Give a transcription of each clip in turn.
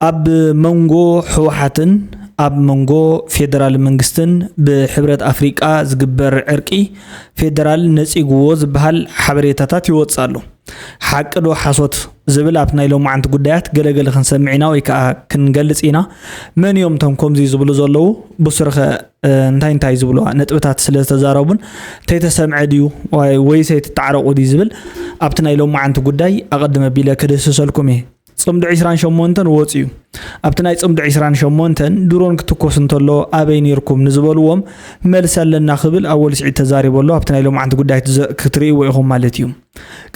ኣብ መንጎ ህወሓትን ኣብ መንጎ ፌደራል መንግስትን ብሕብረት ኣፍሪቃ ዝግበር ዕርቂ ፌደራል ነጺግዎ ዝበሃል ሓበሬታታት ይወጽእ ኣሎ። ሓቂ ዶ ሓሶት ዝብል ኣብቲ ናይ ሎማዓንቲ ጉዳያት ገለገለ ክንሰምዕ ኢና ወይ ከዓ ክንገልጽ ኢና። መን እዮም እቶም ከምዚ ዝብሉ ዘለዉ? ብሱርኸ እንታይ እንታይ ዝብልዋ ነጥብታት ስለ ዝተዛረቡን ተይተሰምዐ ድዩ ወይስ ኣይትተዓረቑ ድዩ ዝብል ኣብቲ ናይ ሎማዓንቲ ጉዳይ ኣቐድም ኣቢለ ክድህስሰልኩም እየ። ጽምዶ ዒስራን ሸሞንተን ወጺኡ። ኣብቲ ናይ ጽምዶ ዒስራን ሸሞንተን ድሮን ክትኮስ እንተሎ ኣበይ ነይርኩም ንዝበልዎም መልሲ ኣለና ክብል ኣወል ስዒድ ተዛሪቡ ኣሎ። ኣብቲ ናይ ሎማዓንቲ ጉዳይ ክትዘ- ክትርእይዎ ኢኹም ማለት እዩ።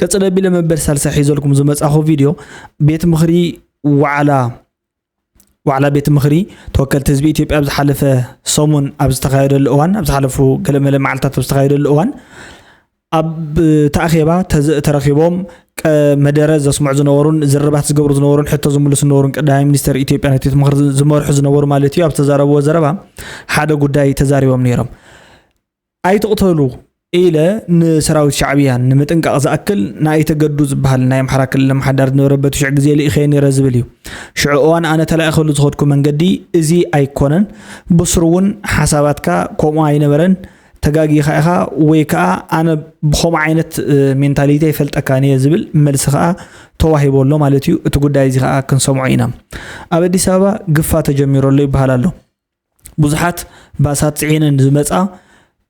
ቀጽለ ኣቢለ መበል ሳልሳ ሒዘልኩም ዝመጻኹ ቪድዮ ቤት ምኽሪ ዋዕላ ዋዕላ ቤት ምኽሪ ተወከልቲ ህዝቢ ኢትዮጵያ ኣብ ዝሓለፈ ሰሙን ኣብ ዝተኻየደሉ እዋን ኣብ ዝሓለፉ ገለመለ መዓልታት ኣብ ዝተኻየደሉ እዋን ኣብ ተኣኼባ ተዝ- ተረኺቦም ቀ- መደረ ዘስምዑ ዝነበሩን ዝርባት ዝገብሩ ዝነበሩን ሕቶ ዝምልሱ ዝነበሩን ቀዳማይ ሚኒስትር ኢትዮጵያ ነቲ ቤት ምኽሪ ዝመርሑ ዝነበሩ ማለት እዩ ኣብ ዝተዛረብዎ ዘረባ ሓደ ጉዳይ ተዛሪቦም ነይሮም። ኣይትቕተሉ ኢለ ንሰራዊት ሻዕብያ ንምጥንቃቕ ዝኣክል ንኣይተ ገዱ ዝበሃል ናይ ኣምሓራ ክልል ኣምሓዳር ዝነበረ በቲ ሽዑ ግዜ ልኢኸዮ ነይረ ዝብል እዩ። ሽዑ እዋን ኣነ ተላኢኸሉ ዝኸድኩ መንገዲ እዚ ኣይኮነን። ብስሩ እውን ሓሳባትካ ከምኡ ኣይነበረን። ተጋጊኻ ኢኻ ወይ ከዓ ኣነ ብኸምኡ ዓይነት ሜንታሊቲ ኣይፈልጠካን እየ ዝብል መልሲ ከዓ ተዋሂቡ ኣሎ ማለት እዩ። እቲ ጉዳይ እዚ ከዓ ክንሰምዖ ኢና። ኣብ ኣዲስ ኣበባ ግፋ ተጀሚሩ ኣሎ ይበሃል ኣሎ። ብዙሓት ባሳት ፅዒነን ዝመፃ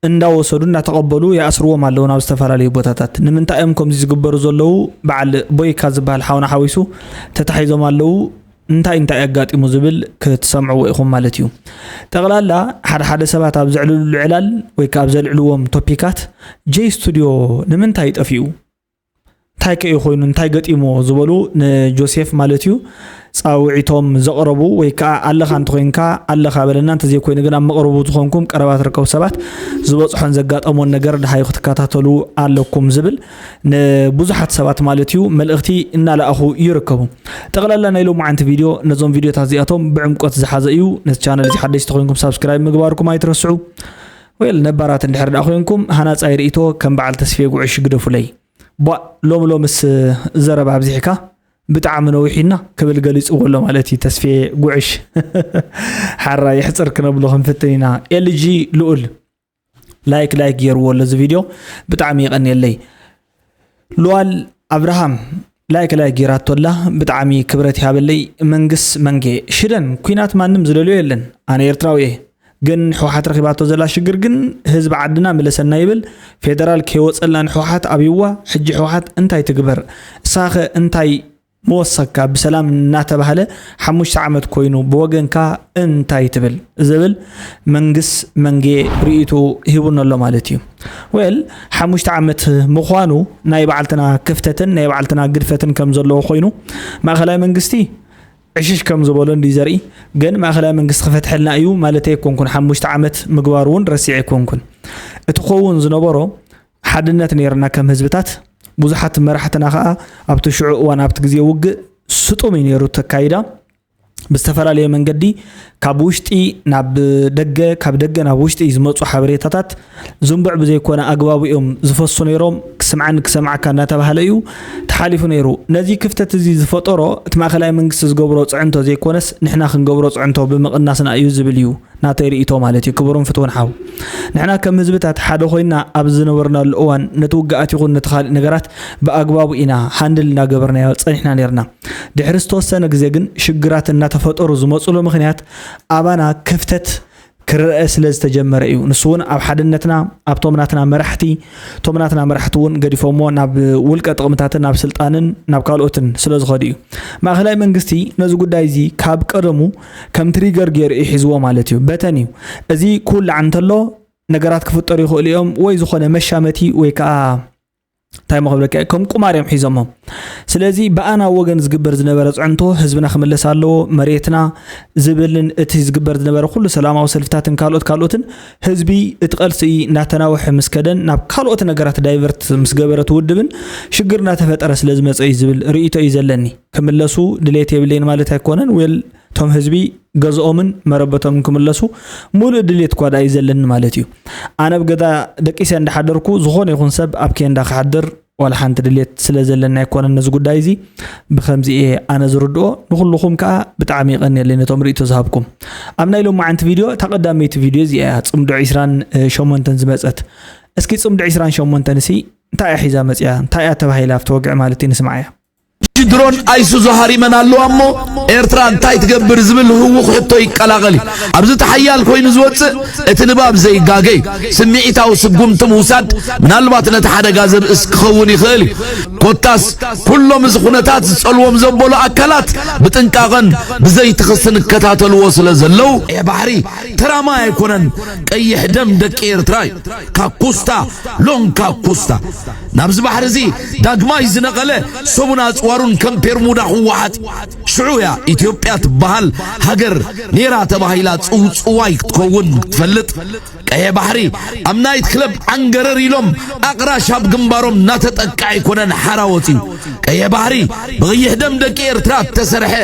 እንዳወሰዱ እንዳተቐበሉ ይኣስርዎም ኣለዉ ናብ ዝተፈላለዩ ቦታታት። ንምንታይ እዮም ከምዚ ዝግበሩ ዘለዉ? በዓል ቦይካ ዝበሃል ሓውና ሓዊሱ ተታሒዞም ኣለዉ። እንታይ እንታይ ኣጋጢሙ ዝብል ክትሰምዕዎ ኢኹም ማለት እዩ። ጠቕላላ ሓደ ሓደ ሰባት ኣብ ዘዕልሉ ዕላል ወይ ከዓ ኣብ ዘልዕልዎም ቶፒካት ጀይ ስቱዲዮ ንምንታይ ጠፊኡ? እንታይ ከ እዩ ኮይኑ እንታይ ገጢሞ ዝበሉ ንጆሴፍ ማለት እዩ ፃውዒቶም ዘቕረቡ ወይ ከዓ ኣለኻ እንተኮይንካ ኣለኻ በለና፣ እንተዘይኮይኑ ግን ኣብ መቕረቡ ዝኾንኩም ቀረባ ትርከቡ ሰባት ዝበፅሖን ዘጋጠሞን ነገር ደሃዩ ክትከታተሉ ኣለኩም ዝብል ንብዙሓት ሰባት ማለት እዩ መልእኽቲ እናለኣኹ ይርከቡ። ጠቕላላ ናይ ሎማዓንቲ ቪድዮ ነዞም ቪድዮታት እዚኣቶም ብዕምቆት ዝሓዘ እዩ። ነቲ ቻነል እዚ ሓደሽቲ ኮይንኩም ሳብስክራይብ ምግባርኩም ኣይትረስዑ። ወይል ነባራት እንድሕር ደኣ ኮይንኩም ሃናፃይ ርእይቶ ከም በዓል ተስፌ ጉዕሽ ግደፉለይ። ቧእ ሎም ሎምስ ዘረባ ኣብዚሕካ ብጣዕሚ ነዊሕና ክብል ገሊፅዎ ኣሎ ማለት እዩ ተስፌ ጉዕሽ። ሓራ ይሕፅር ክነብሎ ክንፍትን ኢና። ኤልጂ ልኡል ላይክ ላይክ ገይርዎ ኣሎ እዚ ቪድዮ ብጣዕሚ ይቐንየለይ። ሉዋል ኣብርሃም ላይክ ላይክ ጌራቶ ኣላ ብጣዕሚ ክብረት ይሃበለይ። መንግስ መንጌ ሽደን ኩናት ማንም ዝደልዮ የለን ኣነ ኤርትራዊ እየ። ግን ሕወሓት ረኺባቶ ዘላ ሽግር ግን ህዝቢ ዓድና ምለሰና ይብል። ፌደራል ከይወፀላ ንሕወሓት ኣብይዋ። ሕጂ ሕወሓት እንታይ ትግበር? እሳኸ እንታይ መወሰካ ብሰላም እናተባህለ ሓሙሽተ ዓመት ኮይኑ ብወገንካ እንታይ ትብል ዝብል መንግስ መንጌ ርእይቱ ሂቡና ኣሎ ማለት እዩ። ወል ሓሙሽተ ዓመት ምዃኑ ናይ በዓልትና ክፍተትን ናይ በዓልትና ግድፈትን ከም ዘለዎ ኮይኑ ማእኸላይ መንግስቲ ዕሽሽ ከም ዝበሎ እንዲ ዘርኢ ግን ማእኸላይ መንግስቲ ክፈትሐልና እዩ ማለት ኣይኮንኩን። ሓሙሽተ ዓመት ምግባሩ እውን ረሲዕ ኣይኮንኩን። እቲ ክኸውን ዝነበሮ ሓድነት ነይርና ከም ህዝብታት ብዙሓት መራሕትና ከዓ ኣብቲ ሽዑ እዋን ኣብቲ ግዜ ውግእ ስጡም እዩ ነይሩ ተካይዳ ብዝተፈላለየ መንገዲ ካብ ውሽጢ ናብ ደገ ካብ ደገ ናብ ውሽጢ ዝመፁ ሓበሬታታት ዝንቡዕ ብዘይኮነ ኣግባቡ እዮም ዝፈሱ ነይሮም። ክስምዓኒ ክሰምዓካ እናተባህለ እዩ ተሓሊፉ ነይሩ። ነዚ ክፍተት እዚ ዝፈጠሮ እቲ ማእኸላይ መንግስቲ ዝገብሮ ፅዕንቶ ዘይኮነስ ንሕና ክንገብሮ ፅዕንቶ ብምቕናስና እዩ ዝብል እዩ ናተይ ርእይቶ ማለት እዩ። ክቡርን ፍትውን ሓው ንሕና ከም ህዝብታት ሓደ ኮይና ኣብ ዝነበርናሉ እዋን ነቲ ውግኣት ይኹን ነቲ ካልእ ነገራት ብኣግባቡ ኢና ሃንድል እናገበርናዮ ፀኒሕና ነይርና። ድሕሪ ዝተወሰነ ግዜ ግን ሽግራት እናተፈጠሩ ዝመፁሉ ምኽንያት ኣባና ክፍተት ክረአ ስለ ዝተጀመረ እዩ። ንሱ እውን ኣብ ሓድነትና ኣብቶም ናትና መራሕቲ እቶም ናትና መራሕቲ እውን ገዲፎሞ ናብ ውልቀ ጥቕምታትን ናብ ስልጣንን ናብ ካልኦትን ስለ ዝኸዱ እዩ። ማእኸላይ መንግስቲ ነዚ ጉዳይ እዚ ካብ ቀደሙ ከም ትሪገር ገይሩ እዩ ሒዝዎ ማለት እዩ። በተን እዩ። እዚ ክውላዕ እንተሎ ነገራት ክፍጠሩ ይኽእሉ እዮም ወይ ዝኾነ መሻመቲ ወይ ከዓ እንታይ መኸብለካ ከም ቁማር እዮም ሒዞሞ። ስለዚ ብኣና ወገን ዝግበር ዝነበረ ፅዕንቶ ህዝብና ክምለስ ኣለዎ መሬትና ዝብልን እቲ ዝግበር ዝነበረ ኩሉ ሰላማዊ ሰልፍታትን ካልኦት ካልኦትን ህዝቢ እቲ ቐልሲ እናተናውሐ ምስ ከደን ናብ ካልኦት ነገራት ዳይቨርት ምስ ገበረት ውድብን ሽግር እናተፈጠረ ስለ ዝመፀ እዩ ዝብል ርእይቶ እዩ ዘለኒ። ክምለሱ ድሌት የብለይን ማለት ኣይኮነን። ዌል እቶም ህዝቢ ገዝኦምን መረበቶምን ክምለሱ ሙሉእ ድሌት እኳ ደኣ እዩ ዘለኒ ማለት እዩ። ኣነ ኣብ ገዛ ደቂሰ እንዳሓደርኩ ዝኾነ ይኹን ሰብ ኣብ ኬንዳ ክሓድር ዋላ ሓንቲ ድሌት ስለ ዘለና ኣይኮነን ነዚ ጉዳይ እዚ። ብኸምዚ እየ ኣነ ዝርድኦ። ንኹልኹም ከዓ ብጣዕሚ የቐንየለይ ነቶም ርእይቶ ዝሃብኩም። ኣብ ናይ ሎማዓንቲ ቪድዮ፣ እታ ቀዳመይቲ ቪድዮ እዚኣ እያ፣ ጽምዶ ዒስራን ሸሞንተን ዝመጸት። እስኪ ጽምዶ ዒስራን ሸሞንተን እሲ እንታይ እያ ሒዛ መጽያ? እንታይ እያ ተባሂላ ኣብቲ ወግዒ ማለት እዩ? ንስማዓያ። ድሮን ኣይሱዙ ሃሪመን ኣለዋ እሞ ኤርትራ እንታይ ትገብር ዝብል ህውኽ ሕቶ ይቀላቐል እዩ። ኣብዚ እቲ ሓያል ኮይኑ ዝወፅእ እቲ ንባብ ዘይጋገ እዩ። ስምዒታዊ ስጉምቲ ምውሳድ ምናልባት ነቲ ሓደጋ ዘብእስ ክኸውን ይኽእል እዩ። ኮታስ ኩሎም እዚ ኩነታት ዝጸልዎም ዘበሉ ኣካላት ብጥንቃቐን ብዘይትኽስን ይከታተልዎ ስለ ዘለዉ ቀይሕ ባሕሪ ተራማይ ኣይኮነን። ቀይሕ ደም ደቂ ኤርትራ እዩ። ካኩስታ ሎንካኩስታ ናብዚ ባሕሪ እዚ ዳግማይ ዝነቐለ ሰቡን ኣጽዋሩን ከም ፔርሙዳ ክወሓጥ ሽዑ እያ ኢትዮጵያ ትበሃል ሃገር ኔራ ተባሂላ ጽውጽዋይ ክትከውን ክትፈልጥ። ቀይሕ ባሕሪ ኣብ ናይት ክለብ ዓንገረር ኢሎም ኣቕራሽ ኣብ ግንባሮም እናተጠቅዐ ኣይኮነን ሓራ ወፂኡ። ቀይሕ ባሕሪ ብቐይሕ ደም ደቂ ኤርትራ እተሰርሐ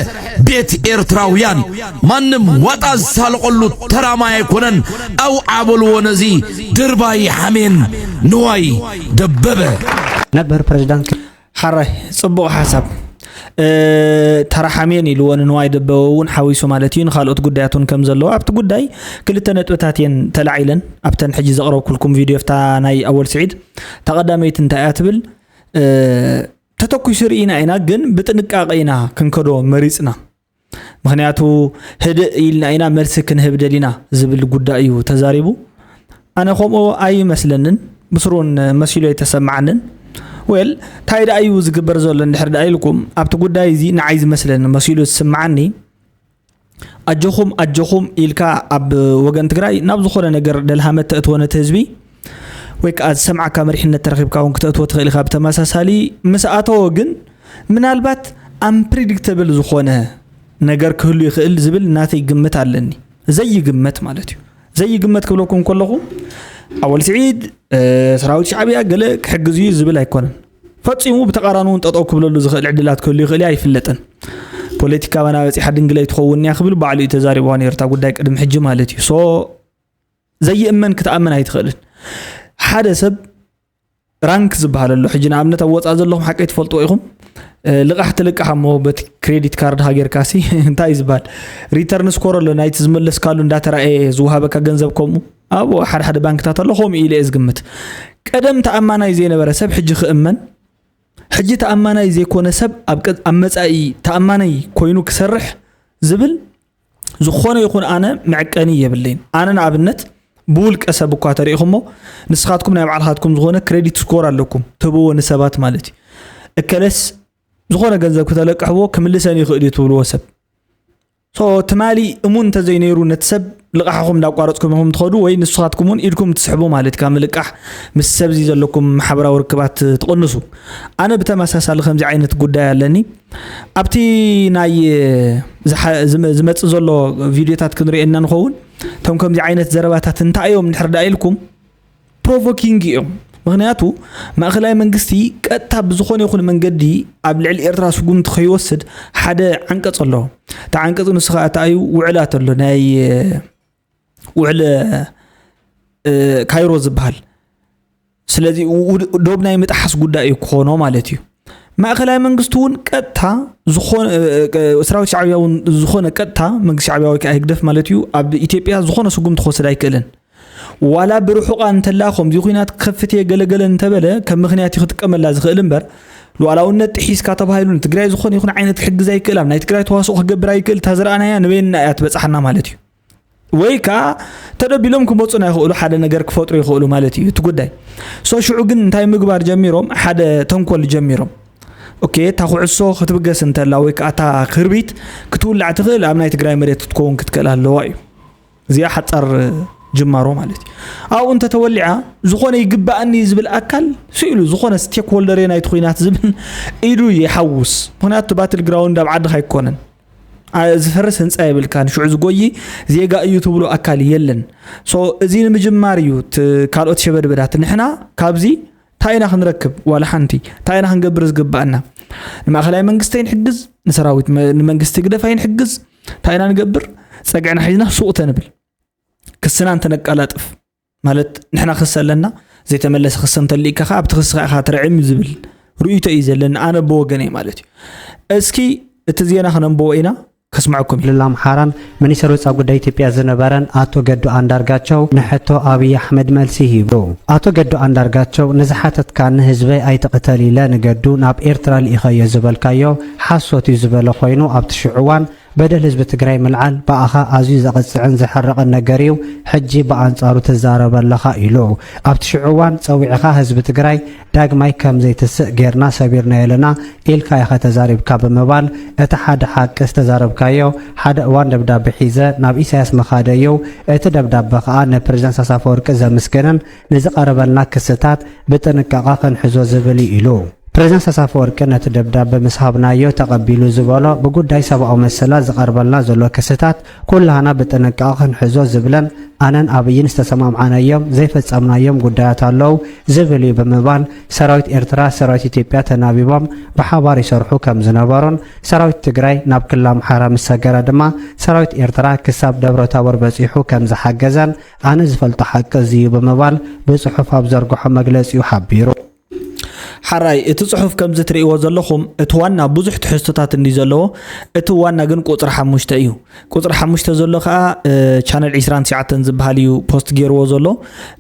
ቤት ኤርትራውያን እዩ። ማንም ዋጣ ዝሳለቐሉ ተራማይ ኣይኮነን። ኣውዓ በልዎ ነዚ ድርባይ ሓሜን ንዋይ ደበበ። ነበር ፕሬዝዳንት ሓራይ ጽቡቕ ሓሳብ። ተራ ሓሜን ኢልዎ ንንዋይ ደበበ እውን ሓዊሱ ማለት እዩ። ንኻልኦት ጉዳያት እውን ከም ዘለዎ ኣብቲ ጉዳይ ክልተ ነጥብታት እየን ተላዒለን ኣብተን ሕጂ ዘቕረብኩልኩም ቪድዮ። ፍታ ናይ ኣወል ስዒድ ተቐዳመይቲ እንታይ እያ ትብል? ተተኲሱ ርኢና ኢና፣ ግን ብጥንቃቐ ኢና ክንከዶ መሪጽና። ምኽንያቱ ህድእ ኢልና ኢና መልሲ ክንህብ ደሊና ዝብል ጉዳይ እዩ ተዛሪቡ። ኣነ ከምኡ ኣይመስለንን፣ ብስሩን መሲሉ ኣይተሰምዓንን። ዌል እንታይ ደኣ እዩ ዝግበር ዘሎ እንድሕር ደኣ ኢልኩም ኣብቲ ጉዳይ እዚ ንዓይ ዝመስለኒ መሲሉ ዝስምዓኒ ኣጆኹም ኣጆኹም ኢልካ ኣብ ወገን ትግራይ ናብ ዝኾነ ነገር ደልሃመት ተእትዎ ነቲ ህዝቢ ወይ ከዓ ዝሰምዓካ መሪሕነት ተረኺብካ እውን ክተእትዎ ትኽእል ኢኻ። ብተመሳሳሊ ምስ ኣተወ ግን ምናልባት ኣምፕሪዲክተብል ዝኾነ ነገር ክህሉ ይኽእል ዝብል ናተይ ግምት ኣለኒ። ዘይግመት ማለት እዩ። ዘይግመት ክብለኩም ከለኹ ኣወል ስዒድ ሰራዊት ሻዕብያ ገለ ክሕግዝ እዩ ዝብል ኣይኮነን። ፈፂሙ ብተቓራኒ እውን ጠጠው ክብለሉ ዝኽእል ዕድላት ክህሉ ይኽእል እዩ ኣይፍለጥን። ፖለቲካ መናበፂ ሓድንግለይ ትኸውን እያ ክብል ባዕሉ እዩ ተዛሪብዋ ነይሩ እታ ጉዳይ ቅድሚ ሕጂ ማለት እዩ። ሶ ዘይእመን ክትኣምን ኣይትኽእልን። ሓደ ሰብ ራንክ ዝበሃል ኣሎ። ሕጂ ንኣብነት ኣብ ወፃእ ዘለኹም ሓቀይ ትፈልጥዎ ኢኹም። ልቓሕ ትልቃሕ እሞ በቲ ክሬዲት ካርድካ ጌርካ ሲ እንታይ እዩ ዝበሃል ሪተርን ስኮር ኣሎ። ናይቲ ዝመለስካሉ እንዳተራእየ ዝወሃበካ ገንዘብ ከምኡ ኣብ ሓደ ሓደ ባንክታት ኣሎ። ከምኡ ኢለ እየ ዝግምት። ቀደም ተኣማናይ ዘይነበረ ሰብ ሕጂ ክእመን፣ ሕጂ ተኣማናይ ዘይኮነ ሰብ ኣብ መፃኢ ተኣማናይ ኮይኑ ክሰርሕ ዝብል ዝኾነ ይኹን ኣነ መዕቀኒ የብለይን። ኣነ ንኣብነት ብውልቀ ሰብ እኳ ተሪኢኹሞ ንስኻትኩም ናይ ባዕልኻትኩም ዝኾነ ክሬዲት ስኮር ኣለኩም ትህብዎ ንሰባት ማለት እዩ። እከለስ ዝኾነ ገንዘብ ክተለቅሕዎ ክምልሰኒ ይኽእል እዩ ትብልዎ ሰብ። ሶ ትማሊ እሙን እንተዘይነይሩ ነቲ ሰብ ልቓሕኹም እንዳቋረፅኩም ኢኹም ትኸዱ ወይ ንስኻትኩም እውን ኢድኩም ትስሕቡ ማለት እዩ። ካብ ምልቃሕ ምስ ሰብዚ ዘለኩም ማሕበራዊ ርክባት ትቕንሱ። ኣነ ብተመሳሳሊ ከምዚ ዓይነት ጉዳይ ኣለኒ። ኣብቲ ናይ ዝመፅእ ዘሎ ቪድዮታት ክንሪኦ ኢና ንኸውን። እቶም ከምዚ ዓይነት ዘረባታት እንታይ እዮም እንድሕር ደኣ ኢልኩም ፕሮቮኪንግ እዮም። ምኽንያቱ ማእኸላይ መንግስቲ ቀጥታ ብዝኾነ ይኹን መንገዲ ኣብ ልዕሊ ኤርትራ ስጉምቲ ከይወስድ ሓደ ዓንቀፅ ኣለዎ። እቲ ዓንቀፅ ንሱ ከዓ እንታይ እዩ? ውዕላት ኣሎ፣ ናይ ውዕል ካይሮ ዝበሃል። ስለዚ ዶብ ናይ ምጥሓስ ጉዳይ እዩ ክኾኖ ማለት እዩ። ማእኸላይ መንግስቲ እውን ቀጥታ ዝኾነ ሰራዊት ሻዕብያ እውን ዝኾነ ቀጥታ መንግስቲ ሻዕብያ ወይ ከዓ ህግደፍ ማለት እዩ ኣብ ኢትዮጵያ ዝኾነ ስጉምቲ ክወስድ ኣይክእልን። ዋላ ብርሑቓ እንተላ ከምዚ ኩናት ክኸፍት እየ ገለገለ እንተበለ ከም ምኽንያት እዩ ክጥቀመላ ዝኽእል እምበር ሉዓላውነት ጥሒስካ ተባሂሉ ንትግራይ ዝኾነ ይኹን ዓይነት ክሕግዝ ኣይክእል፣ ኣብ ናይ ትግራይ ተዋስኦ ክገብር ኣይክእል። እታ ዝረኣናያ ንበይንና እያ ትበፅሓና ማለት እዩ። ወይ ከዓ ተደቢሎም ክመፁና ይኽእሉ፣ ሓደ ነገር ክፈጥሩ ይኽእሉ ማለት እዩ እቲ ጉዳይ። ሶ ሽዑ ግን እንታይ ምግባር ጀሚሮም? ሓደ ተንኮል ጀሚሮም። ኦኬ፣ እታ ኩዕሶ ክትብገስ እንተላ ወይ ከዓ እታ ክርቢት ክትውላዕ ትኽእል ኣብ ናይ ትግራይ መሬት ክትከውን ክትክእል ኣለዋ እዩ። እዚኣ ሓፃር ጅማሮ ማለት እዩ። ኣብኡ እንተተወሊዓ ዝኾነ ይግባኣኒ ዝብል ኣካል ስኢሉ፣ ዝኾነ ስቴክሆልደር ናይቲ ኩናት ዝብል ኢዱ ይሓውስ። ምክንያቱ ባትል ግራውንድ ኣብ ዓድኻ ኣይኮነን። ዝፈርስ ህንፃ የብልካን፣ ሽዑ ዝጎይ ዜጋ እዩ ትብሎ ኣካል የለን። ሶ እዚ ንምጅማር እዩ ካልኦት ሸበድበዳት። ንሕና ካብዚ እንታይ ኢና ክንረክብ? ዋላ ሓንቲ። እንታይ ኢና ክንገብር ዝግባኣና? ንማእኸላይ መንግስቲ ኣይንሕግዝ፣ ንሰራዊት ንመንግስቲ ግደፍ ኣይንሕግዝ። እንታይ ኢና ንገብር? ፀግዕና ሒዝና ሱቕ ተንብል፣ ክስና እንተነቀላጥፍ ማለት ንሕና ክስ ኣለና፣ ዘይተመለሰ ክሲ እንተልኢካ ከዓ ኣብቲ ክሲ ከዓ ኢኻ ትርዕም እዩ ዝብል ርእይቶ እዩ ዘለኒ ኣነ ብወገነይ ማለት እዩ። እስኪ እቲ ዜና ክነንብቦ ኢና። ከስምዐኩም እዩ። ክልል ኣምሓራን ሚኒስትር ወፃኢ ጉዳይ ኢትዮጵያ ዝነበረን ኣቶ ገዱ ኣንዳርጋቸው ንሕቶ ኣብይ ኣሕመድ መልሲ ሂቡ። ኣቶ ገዱ ኣንዳርጋቸው፣ ንዝሓተትካኒ ህዝበይ ኣይትቕተል ኢለ ንገዱ ናብ ኤርትራ ልኢኸዮ ዝበልካዮ ሓሶት እዩ ዝበለ ኮይኑ፣ ኣብቲ ሽዑ እዋን በደል ህዝቢ ትግራይ ምልዓል ብኣኻ ኣዝዩ ዘቕፅዕን ዘሕርቕን ነገር እዩ፣ ሕጂ ብኣንፃሩ ትዛረብ ኣለኻ ኢሉ። ኣብቲ ሽዑ እዋን ፀዊዕኻ ህዝቢ ትግራይ ዳግማይ ከም ዘይትስእ ጌርና ሰቢርናዮ ኣለና ኢልካ ኢኻ ተዛሪብካ ብምባል፣ እቲ ሓደ ሓቂ ዝተዛረብካዮ፣ ሓደ እዋን ደብዳቤ ሒዘ ናብ ኢሳያስ ምኻደይ እዩ፣ እቲ ደብዳበ ከኣ ንፕረዚደንት ኣሳፈወርቂ ዘምስግንን ንዝቐረበልና ክስታት ብጥንቃቐ ክንሕዞ ዝብል እዩ ኢሉ። ፕረዚደንት ኣሳፈወርቂ ነቲ ደብዳበ ምስ ሃብናዮ ተቐቢሉ ዝበሎ፣ ብጉዳይ ሰብኣዊ መሰላት ዝቐርበልና ዘሎ ክስታት ኩላህና ብጥንቃቐ ክንሕዞ ዝብለን ኣነን ኣብይን ዝተሰማምዓናዮም ዘይፈጸምናዮም ጉዳያት ኣለዉ ዝብል እዩ ብምባል፣ ሰራዊት ኤርትራ ሰራዊት ኢትዮጵያ ተናቢቦም ብሓባር ይሰርሑ ከም ዝነበሩን ሰራዊት ትግራይ ናብ ክልል ኣምሓራ ምስ ሰገረ ድማ ሰራዊት ኤርትራ ክሳብ ደብረ ታቦር በጺሑ ከም ዝሓገዘን ኣነ ዝፈልጦ ሓቂ እዚ እዩ ብምባል ብጽሑፍ ኣብ ዘርግሖ መግለጺኡ ሓቢሩ። ሓራይ እቲ ጽሑፍ ከምዚ ትርእይዎ ዘለኹም እቲ ዋና ብዙሕ ትሕዝቶታት እንዲ ዘለዎ እቲ ዋና ግን ቁጽሪ ሓሙሽተ እዩ። ቁጽሪ ሓሙሽተ ዘሎ ከዓ ቻነል ዕስራን ትሽዓተን ዝበሃል እዩ ፖስት ገይርዎ ዘሎ።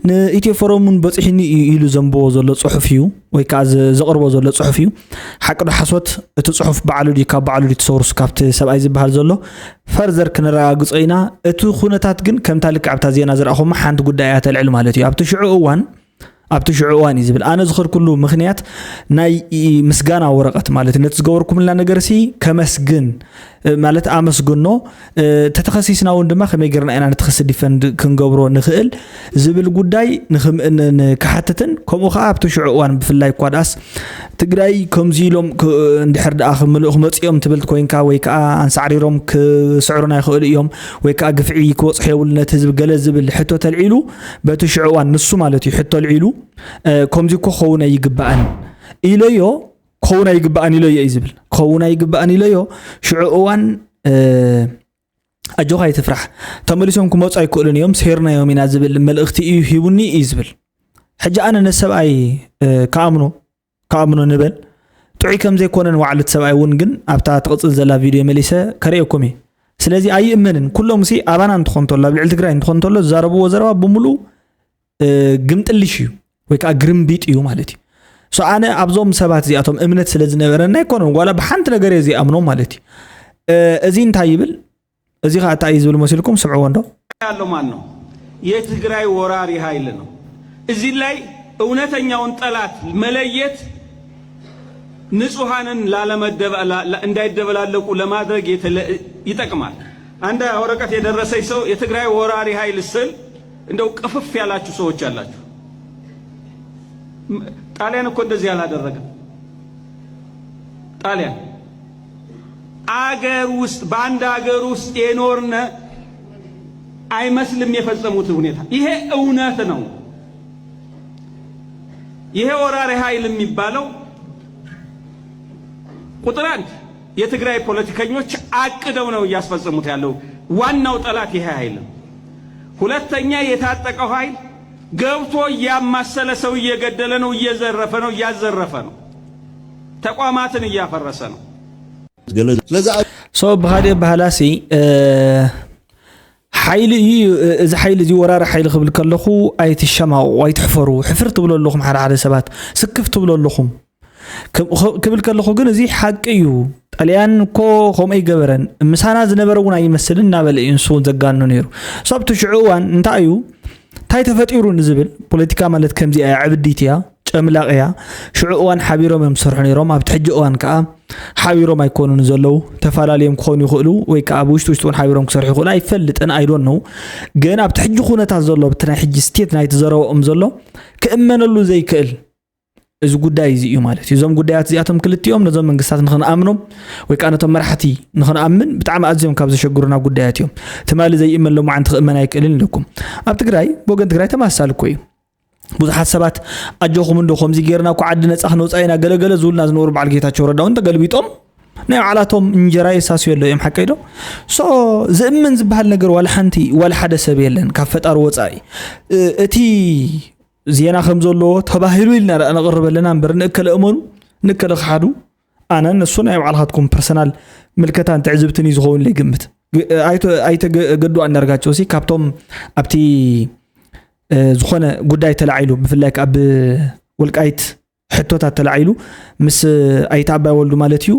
ንኢትዮ ፎረም እውን በፂሕኒ እዩ ኢሉ ዘንብቦ ዘሎ ጽሑፍ እዩ ወይ ከዓ ዘቕርቦ ዘሎ ጽሑፍ እዩ። ሓቂ ዶ ሓሶት እቲ ጽሑፍ ባዕሉ ድዩ ካብ ባዕሉ ድዩ ተሰውርሱ ካብቲ ሰብኣይ ዝበሃል ዘሎ ፈርዘር ክነረጋግጾ ኢና። እቲ ኩነታት ግን ከምታ ልክዕ ኣብታ ዜና ዝረኣኹማ ሓንቲ ጉዳይ እያ ተልዕል ማለት እዩ። ኣብቲ ሽዑ እዋን ኣብቲ ሽዑ እዋን እዩ ዝብል ኣነ ዝኸድኩሉ ምኽንያት ናይ ምስጋና ወረቐት ማለት ነቲ ዝገበርኩምልና ነገር ሲ ከመስግን ማለት ኣመስግኖ። ተተኸሲስና እውን ድማ ከመይ ገርና ኢና ነቲ ክሲ ዲፈንድ ክንገብሮ ንኽእል ዝብል ጉዳይ ክሓትትን ከምኡ ከዓ ኣብቲ ሽዑ እዋን ብፍላይ እኳ ደኣስ ትግራይ ከምዚ ኢሎም እንድሕር ደኣ ክመፅኦም ትብል ኮይንካ ወይ ከዓ ኣንሳዕሪሮም ክስዕሩና ይኽእሉ እዮም ወይ ከዓ ግፍዒ ክበፅሑ የብሉ ነቲ ህዝቢ ገለ ዝብል ሕቶ ተልዒሉ በቲ ሽዑ እዋን ንሱ ማለት እዩ ሕቶ ኣልዒሉ ከምዚ እኮ ክኸውን ኣይግባእን ኢለዮ ክኸውን ኣይግባእን ኢለዮ እዩ ዝብል ክኸውን ኣይግባእን ኢለዮ ሽዑ እዋን ኣጆኻ ኣይትፍራሕ ተመሊሶም ክመፁ ኣይክእሉን እዮም ሴርናዮም ኢና ዝብል መልእኽቲ እዩ ሂቡኒ እዩ ዝብል ሕጂ ኣነ ነሰብኣይ ክኣምኖ ክኣምኖ ንበል ጥዑይ ከም ዘይኮነን ዋዕሉ እቲ ሰብኣይ እውን ግን ኣብታ ትቕፅል ዘላ ቪድዮ መሊሰ ከርእየኩም እየ ስለዚ ኣይእመንን ኩሎም ሲ ኣባና እንትኾን ተሎ ኣብ ልዕሊ ትግራይ እንትኾን ተሎ ዝዛረብዎ ዘረባ ብምሉእ ግምጥልሽ እዩ ወይ ከዓ ግርምቢጥ እዩ ማለት እዩ so ኣነ ኣብዞም ሰባት እዚኣቶም እምነት ስለ ዝነበረና ኣይኮነን ዋላ ብሓንቲ ነገር እየ ዘይኣምኖም ማለት እዩ እዚ እንታይ ይብል እዚ ከዓ እንታይ እዩ ዝብል መሲልኩም ስምዕዎ እንዶ ያለው ማን ነው? የትግራይ ወራሪ ኃይል ነው። እዚህ ላይ እውነተኛውን ጠላት መለየት ንጹሐንን እንዳይደበላለቁ ለማድረግ ይጠቅማል። አንድ ወረቀት የደረሰኝ ሰው የትግራይ ወራሪ ኃይል ስል እንደው ቅፍፍ ያላችሁ ሰዎች አላችሁ። ጣሊያን እኮ እንደዚህ አላደረገም። ጣሊያን አገር ውስጥ በአንድ አገር ውስጥ የኖርነ አይመስልም የፈጸሙት ሁኔታ። ይሄ እውነት ነው። ይሄ ወራሪ ኃይል የሚባለው ቁጥር አንድ የትግራይ ፖለቲከኞች አቅደው ነው እያስፈጸሙት ያለው። ዋናው ጠላት ይሄ ኃይል ነው። ሁለተኛ የታጠቀው ኃይል ገብቶ እያማሰለ ሰው እየገደለ ነው፣ እየዘረፈ ነው፣ እያዘረፈ ነው፣ ተቋማትን እያፈረሰ ነው። so ብኻሊእ ኣበሃህላ ሲ ሓይሊ እዩ እዚ ሓይሊ እዚ ወራሪ ሓይሊ ክብል ከለኹ ኣይትሸማቑ ኣይትሕፈሩ ሕፍር ትብሉ ኣለኹም ሓደ ሓደ ሰባት ስክፍ ትብሉ ኣለኹም ክብል ከለኹ ግን እዚ ሓቂ እዩ ጣልያን እኮ ከምኡ ኣይገበረን ምሳና ዝነበረ እውን ኣይመስልን እናበለ እዩ ንሱ እውን ዘጋኑ ነይሩ so ኣብቲ ሽዑ እዋን እንታይ እዩ እንታይ ተፈጢሩ ንዝብል ፖለቲካ ማለት ከምዚኣ እያ ዕብዲት እያ ጨምላቕ እያ ሽዑ እዋን ሓቢሮም እዮም ዝሰርሑ ነይሮም ኣብቲ ሕጂ እዋን ከዓ ሓቢሮም ኣይኮኑን ዘለዉ ተፈላለዮም ክኾኑ ይኽእሉ ወይ ከዓ ብውሽጢ ውሽጢ እውን ሓቢሮም ክሰርሑ ይኽእሉ ኣይፈልጥን ኣይዶን ነው ግን ኣብቲ ሕጂ ኩነታት ዘሎ ብቲ ናይ ሕጂ ስቴት ናይቲ ዘረባኦም ዘሎ ክእመነሉ ዘይክእል እዚ ጉዳይ እዚ እዩ ማለት እዩ እዞም ጉዳያት እዚኣቶም ክልቲኦም ነዞም መንግስታት ንኽንኣምኖም ወይ ከዓ ነቶም መራሕቲ ንኽንኣምን ብጣዕሚ ኣዝዮም ካብ ዘሸግሩና ጉዳያት እዮም ትማሊ ዘይእመን ሎማዓንቲ ክእመን ኣይክእልን ኢለኩም ኣብ ትግራይ ብወገን ትግራይ ተመሳሳሊ እኮ እዩ ብዙሓት ሰባት ኣጆኹም እንዶ ከምዚ ጌርና እኮ ዓዲ ነፃ ክነውፃ ኢና ገለገለ ዝብሉና ዝነበሩ በዓል ጌታቸው ረዳ እውን ተገልቢጦም ናይ ባዕላቶም እንጀራ የሳስዩ ኣለዉ እዮም ሓቀይ ዶ so ዝእመን ዝበሃል ነገር ዋላ ሓንቲ ዋላ ሓደ ሰብ የለን ካብ ፈጣሪ ወፃኢ እቲ ዜና ከም ዘለዎ ተባሂሉ ኢልና ደኣ ነቕርብ ኣለና እምበር፣ ንእከለ እመኑ ንእከለ ክሓዱ፣ ኣነ ንሱ ናይ ባዕልኻትኩም ፐርሰናል ምልከታን ትዕዝብትን እዩ ዝኸውን ኢለ ይግምት። ግ- ኣይተ- ኣይተ ገ- ገዱ ኣንዳርጋቸው ሲ ካብቶም ኣብቲ እ፣ ዝኾነ ጉዳይ ተላዒሉ፣ ብፍላይ ከኣ ብ ወልቃይት ሕቶታት ተላዒሉ ምስ ኣይተ ኣባይ ወልዱ ማለት እዩ፣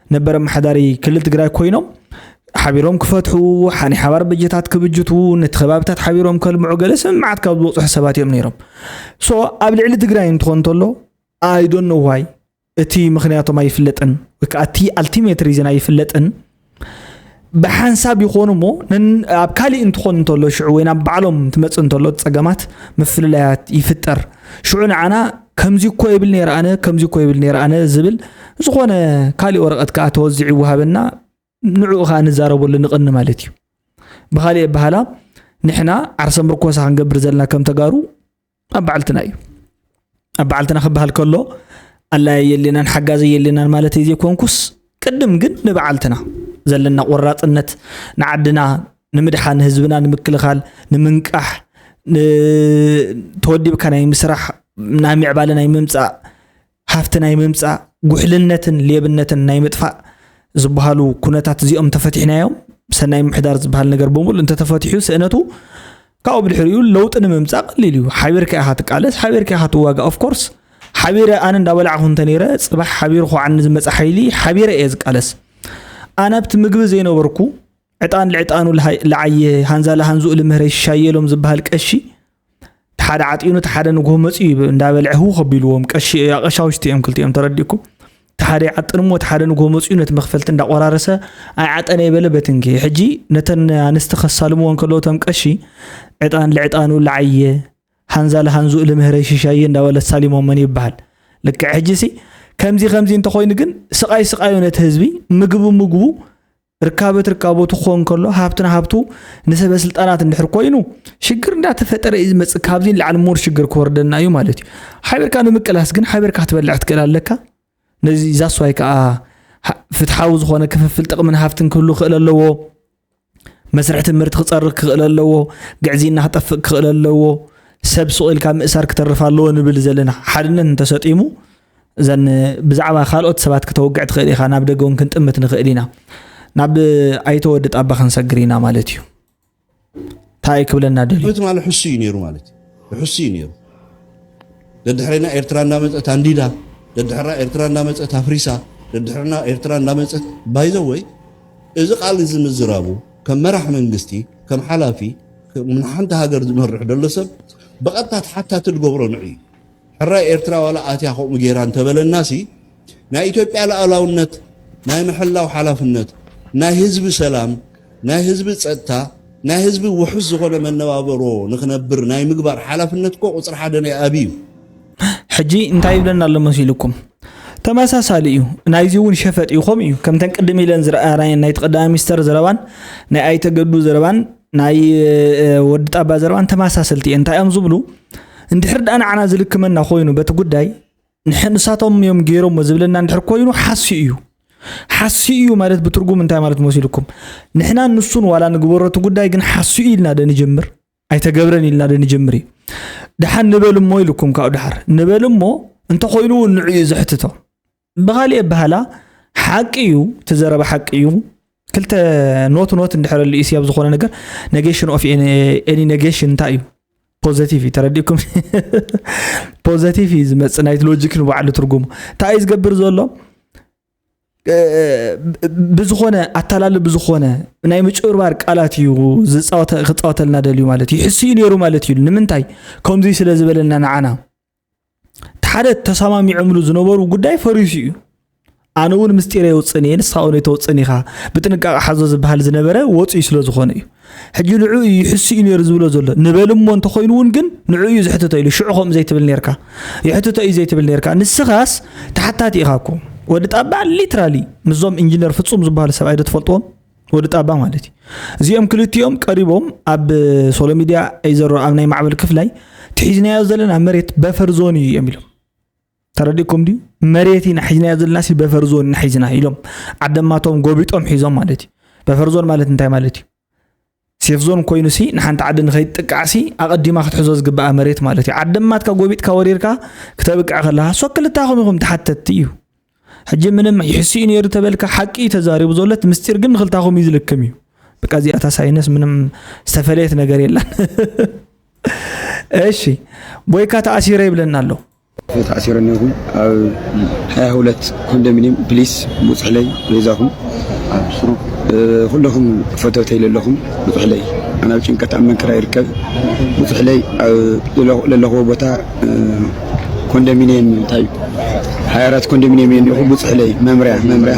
ነበር ኣመሓዳሪ ክልል ትግራይ ኮይኖም ሓቢሮም ክፈትሑ፣ ሓኒ ሓባር በጀታት ክብጅቱ፣ ነቲ ከባብታት ሓቢሮም ከልምዑ፣ ገለ ስምምዓት ካብ ዝበፅሑ ሰባት እዮም ነይሮም። ሶ ኣብ ልዕሊ ትግራይ እንትኾን እንተሎ፣ I don't know why፣ እቲ ምኽንያቶም ኣይፍለጥን፣ ወይ ከዓ እቲ ኣልቲሜት ሪዝን ኣይፍለጥን። ብሓንሳብ ይኾኑ እሞ ነን- ኣብ ካሊእ እንትኾን እንተሎ ሽዑ ወይ ናብ ባዕሎም ትመፅእ እንተሎ ፀገማት ምፍልላያት ይፍጠር። ሽዑ ንዓና ከምዚ እኮ ይብል ነይረ ኣነ፣ ከምዚ እኮ ይብል ነይረ ኣነ ዝብል ዝኾነ ካሊእ ወረቐት ከዓ ተወዚዑ ይወሃበና፣ ንዕኡ ከዓ ንዛረበሉ ንቕኒ ማለት እዩ። ብኻሊእ ኣበሃላ ንሕና ዓርሰ ምርኮሳ ክንገብር ዘለና ከም ተጋሩ ኣብ በዓልትና እዩ። ኣብ በዓልትና ክበሃል ከሎ ኣላየ የሌናን ሓጋዘ የሌናን ማለት ዘይኮንኩስ፣ ቅድም ግን ንበዓልትና ዘለና ቆራፅነት፣ ንዓድና ንምድሓን፣ ንህዝብና ንምክልኻል፣ ንምንቃሕ፣ ን- ተወዲብካ ናይ ምስራሕ፣ ናይ ምዕባለ ናይ ምምፃእ፣ ሃፍቲ ናይ ምምፃእ፣ ጉሕልነትን ሌብነትን ናይ ምጥፋእ ዝበሃሉ ኩነታት እዚኦም ተፈቲሕናዮም፣ ሰናይ ምሕዳር ዝበሃል ነገር ብምሉእ እንተተፈቲሑ ስእነቱ ካብኡ ብድሕሪኡ ለውጢ ንምምፃእ ቀሊል እዩ። ሓቢርካ ኢኻ ትቃለስ፣ ሓቢርካ ኢኻ ትዋጋእ። ኦፍኮርስ ሓቢረ ኣነ እንዳበላዕኹ እንተነይረ፣ ፅባሕ ሓቢሩ ክወዓኒ ዝመፀ ሓይሊ ሓቢረ እየ ዝቃለስ። ኣነ ኣብቲ ምግቢ ዘይነበርኩ፣ ዕጣን ልዕጣኑ ልሃይ- ልዓየ፣ ሃንዛ ልሃንዝኡ ልምህረይ ሽሻየ ኢሎም ዝበሃል ቀሺ፣ ሓደ ዓጢኑ እቲ ሓደ ንግሆ መፅኡ ይብ- እንዳበልዐ ህው ከቢልዎም፣ ቀሺ ኣቐሻውሽቲ እዮም ክልቲኦም፣ ተረዲእኩም። እቲ ሓደ ይዓጥን እሞ እቲ ሓደ ንግሆ መፅኡ ነቲ መኽፈልቲ እንዳቆራረሰ፣ ኣይዓጠነ ይበለ በትንኪ። ሕጂ ነተን ኣንስቲ ከሳልምዎ እንከለዉ እቶም ቀሺ፣ ዕጣን ልዕጣኑ ልዓየ፣ ሃንዛ ልሃንዝኡ ልምህረይ ሽሻየ እንዳበለ ሳሊሞመን ይበሃል። ልክዕ ሕጂ ሲ ከምዚ ከምዚ እንተኾይኑ ግን ስቓይ ስቓዩ ነቲ ህዝቢ፣ ምግቡ ምግቡ፣ ርካበት ርካቦቱ ክኾን ከሎ፣ ሃብትና ሃብቱ ንሰበ ስልጣናት እንድሕር ኮይኑ፣ ሽግር እንዳተፈጠረ እዩ ዝመጽእ። ካብዚ ንላዕሊ ሞር ሽግር ክወርደና እዩ ማለት እዩ። ሓቢርካ ንምቅላስ ግን ሓቢርካ ክትበልዕ ክትክእል ኣለካ። ነዚ ዛስዋይ ከዓ ፍትሓዊ ዝኾነ ክፍፍል ጥቕምን ሃፍትን ክህሉ ክእል ኣለዎ። መስርሕ ትምህርቲ ክጸርግ ክኽእል ኣለዎ። ግዕዝይና ክጠፍእ ክኽእል ኣለዎ። ሰብ ስቕ ኢልካ ምእሳር ክተርፍ ኣለዎ ንብል ዘለና። ሓድነት እንተሰጢሙ፣ እዘን ብዛዕባ ካልኦት ሰባት ክተውግዕ ትኽእል ኢኻ። ናብ ደገ እውን ክንጥምት ንኽእል ኢና። ናብ ኣይተ ወዲ ጣባ ክንሰግር ኢና ማለት እዩ። እንታይ ክብለና ደልዩ? ትማሊ ሕሱ እዩ ነይሩ ማለት እዩ። ሕሱ እዩ ነይሩ። ደድሕሬና ኤርትራ እንዳመጸት ኣንዲዳ፣ ደድሕራ ኤርትራ እንዳመጸት ኣፍሪሳ፣ ደድሕርና ኤርትራ እንዳመጸት፣ ባይዘወይ፣ እዚ ቃል እዚ ምዝራቡ ከም መራሕ መንግስቲ፣ ከም ሓላፊ፣ ከም ንሓንቲ ሃገር ዝመርሕ ዘሎ ሰብ ብቐጥታ ተሓታቲ ዝገብሮ ንዑ እዩ። ሕራይ ኤርትራ ዋላ ኣትያ ከምኡ ጌራ እንተበለናሲ፣ ናይ ኢትዮጵያ ሉዓላውነት ናይ ምሕላው ሓላፍነት፣ ናይ ህዝቢ ሰላም፣ ናይ ህዝቢ ጸጥታ፣ ናይ ህዝቢ ውሑስ ዝኾነ መነባበሮ ንኽነብር ናይ ምግባር ሓላፍነት እኮ ቁጽሪ ሓደ ናይ ኣብይ እዩ። ሕጂ እንታይ ይብለና ኣሎ መሲልኩም? ተመሳሳሊ እዩ። ናይዚ እውን ሸፈጥ እዩ፣ ከምኡ እዩ። ከምተን ቅድም ኢለን ዝረኣናየን ናይቲ ቀዳማይ ሚኒስተር ዘረባን ናይ ኣይተ ገዱ ዘረባን ናይ፣ እ፣ ወዲ ጣባ ዘረባን ተመሳሰልቲ እየን። እንታይ እዮም ዝብሉ? እንድሕር ደኣ ንዓና ዝልክመና ኮይኑ በቲ ጉዳይ፣ ንሕ-፣ ንሳቶም እዮም ገይሮሞ ዝብለና እንድሕር ኮይኑ ሓስዩ እዩ። ሓስዩ እዩ ማለት ብትርጉም እንታይ ማለት መሲልኩም? ንሕና ንሱን ዋላ ንግበሮ እቲ ጉዳይ ግን ሓስዩ ኢልና ዶ ንጀምር? ኣይተገብረን ኢልና ዶ ንጀምር እዩ? ደሓን ንበል እሞ ኢልኩም ካብኡ ደሓር። ንበል እሞ እንተኾይኑ እውን ንዑ እዩ ዘሕትቶ። ብኻሊእ ኣበሃላ ሓቂ እዩ፣ እቲ ዘረባ ሓቂ እዩ። ክልተ ኖት ኖት እንድሕር ኣሉ ኢሲ ኣብ ዝኾነ ነገር፣ negation of any፣ any negation እንታይ እዩ? ፖዘቲቭ እዩ፣ ተረዲእኩም? ፖዘቲቭ እዩ ዝመጽእ፣ ናይቲ ሎጂክ ንባዕሉ ትርጉሙ። እንታይ እዩ ዝገብር ዘሎ? እ፣ ብዝኾነ ኣታላሊ ብዝኾነ ናይ ምጭብርባር ቃላት እዩ ዝጻወተ-፣ ክጻወተልና ደልዩ ማለት እዩ። ይሕሱ እዩ ነይሩ ማለት እዩ። ንምንታይ? ከምዚ ስለ ዝበለና ንዓና። እቲ ሓደ ተሰማሚዖምሉ ዝነበሩ ጉዳይ ፈሪሱ እዩ። ኣነ እውን ምስጢር የውፅን እየ፣ ንስኻ እውን ኣይተውፅን ኢኻ፣ ብጥንቃቄ ሓዞ ዝበሃል ዝነበረ ወፂኡ ስለ ዝኾነ እዩ። ሕጂ ንዑ እዩ ይሕሱ እዩ ነይሩ ዝብሎ ዘሎ። ንበል እሞ እንተኾይኑ እውን ግን ንዑ እዩ ዝሕትቶ ኢሉ፣ ሽዑ ከምኡ ዘይትብል ነይርካ። ይሕትቶ እዩ ዘይትብል ነይርካ። ንስኻስ ተሓታቲ ኢኻ እኮ። ወዲ ጣባ ሊትራሊ ምስዞም ኢንጂነር ፍጹም ዝበሃሉ ሰብኣይ ዶ ትፈልጥዎም? ወዲ ጣባ ማለት እዩ። እዚኦም ክልቲኦም ቀሪቦም ኣብ ሶሎ ሚድያ ኣይዘሮ ኣብ ናይ ማዕበል ክፍላይ ትሒዝናዮ ዘለና መሬት በፈር ዞን እዩ እዮም ኢሎም። ተረዲእኩም ድዩ? መሬት ኢና ሒዝናዮ ዘለና ሲ በፈር ዞን ኢና ሒዝና ኢሎም። ዓደማቶም ጎቢጦም ሒዞም ማለት እዩ። በፈር ዞን ማለት እንታይ ማለት እዩ? ሴፍ ዞን ኮይኑ ሲ ንሓንቲ ዓዲ ንኸይትጥቃዕ ሲ ኣቐዲማ ክትሕዞ ዝግብኣ መሬት ማለት እዩ። ዓዲ ማትካ ጎቢጥካ ወሪርካ ክተብቅዕ ከለኻ ሶ ክልታኹም ኢኹም ተሓተትቲ እዩ። ሕጂ ምንም ይሕስዩ ነይሩ ተበልካ ሓቂ እዩ ተዛሪቡ ዘሎ እቲ ምስጢር ግን ንክልታኹም እዩ ዝልክም እዩ። በቃ እዚኣታ ሳይነስ ምንም ዝተፈለየት ነገር የላን። እሺ ቦይካ ተኣሲረ ይብለና ኣሎ። ተኣሲረ ነይርኩም ኣብ ሓያ ሁለት ኮንዶሚኒየም ፕሊስ ሙፅሕለይ ገዛኹም ኩለኹም ፈተውተይ ለለኹም ሙፅሕለይ ኣነ ኣብ ጭንቀት ኣብ መንክራ ይርከብ ሙፅሕለይ ለለኽዎ ቦታ ኮንዶሚኒየም እንታይ ሓያ ኣራት ኮንዶሚኒየም እየ እንዲኹ ብፅሕለይ መምርያ መምርያ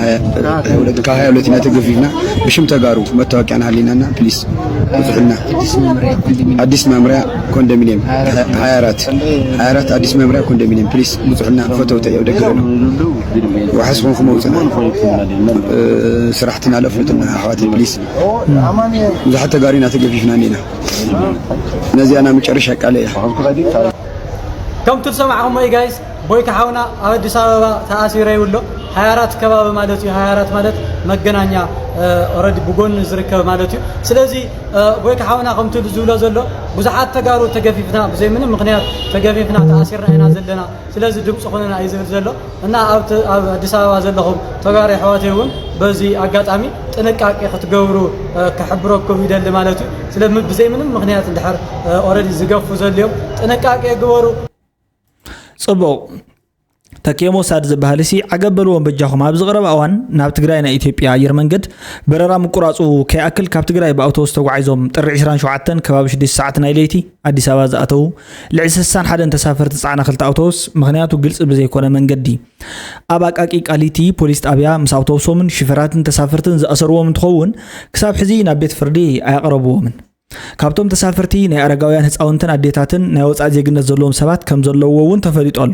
ካብ ሃያ ሁለት ኢና ተገፊፍና ብሽም ተጋሩ መታወቂያ ንሃሊናና ፕሊስ ብፅሕልና ኣዲስ መምርያ ኮንዶሚኒየም ሓያ ኣራት ሓያ ኣራት ኣዲስ መምርያ ኮንዶሚኒየም ፕሊስ ብፅሕልና ፈተውተ እየ ደገ ዋሕስ ኾንኩም መውፅና ስራሕትና ለፍሉጥና ኣሕዋት ፕሊስ ብዙሓት ተጋሩ ኢና ተገፊፍና እንዲና ነዚኣ ናይ መጨረሻ ቃለ እያ ከምቲ ዝሰማዕኹሞ እዩ ጋይስ ቦይካ ሓውና ኣብ ኣዲስ ኣበባ ተኣሲረ ይብሎ ሓያ ኣራት ከባቢ ማለት እዩ ሓያ ኣራት ማለት መገናኛ ኦረዲ ብጎኒ ዝርከብ ማለት እዩ ስለዚ ቦይካ ሓውና ከምቲ ዝብሎ ዘሎ ብዙሓት ተጋሩ ተገፊፍና ብዘይ ምንም ምክንያት ተገፊፍና ተኣሲርና ኢና ዘለና ስለዚ ድምፂ ኩነና እዩ ዝብል ዘሎ እና ኣብ ኣዲስ ኣበባ ዘለኹም ተጋሩ ኣሕዋተይ እውን በዚ ኣጋጣሚ ጥንቃቄ ክትገብሩ ክሕብረኩም ይደሊ ማለት እዩ ስለ ብዘይ ምንም ምክንያት እንድሕር ኦረዲ ዝገፉ ዘልዮም ጥንቃቄ ግበሩ ፅቡቕ ተኬ ሞሳድ ዝበሃል ሲ ዓገብ በልዎም በጃኹም ኣብዚ ቀረባ እዋን ናብ ትግራይ ናይ ኢትዮጵያ ኣየር መንገድ በረራ ምቁራፁ ከይኣክል ካብ ትግራይ ብኣውቶቡስ ተጓዒዞም ጥሪ ዕስራን ሸውዓተን ከባቢ ሽዱሽተ ሰዓት ናይ ለይቲ ኣዲስ ኣበባ ዝኣተዉ ልዕሊ ስሳን ሓደን ተሳፈርቲ ዝፀዓና ክልተ ኣውቶቡስ ምኽንያቱ ግልፂ ብዘይኮነ መንገዲ ኣብ ኣቃቂ ቃሊቲ ፖሊስ ጣብያ ምስ ኣውቶቡሶምን ሽፈራትን ተሳፈርትን ዝኣሰርዎም እንትኸውን ክሳብ ሕዚ ናብ ቤት ፍርዲ ኣያቕረብዎምን። ካብቶም ተሳፈርቲ ናይ ኣረጋውያን ህፃውንትን ኣዴታትን ናይ ወፃኢ ዜግነት ዘለዎም ሰባት ከም ዘለውዎ እውን ተፈሊጡ ኣሎ።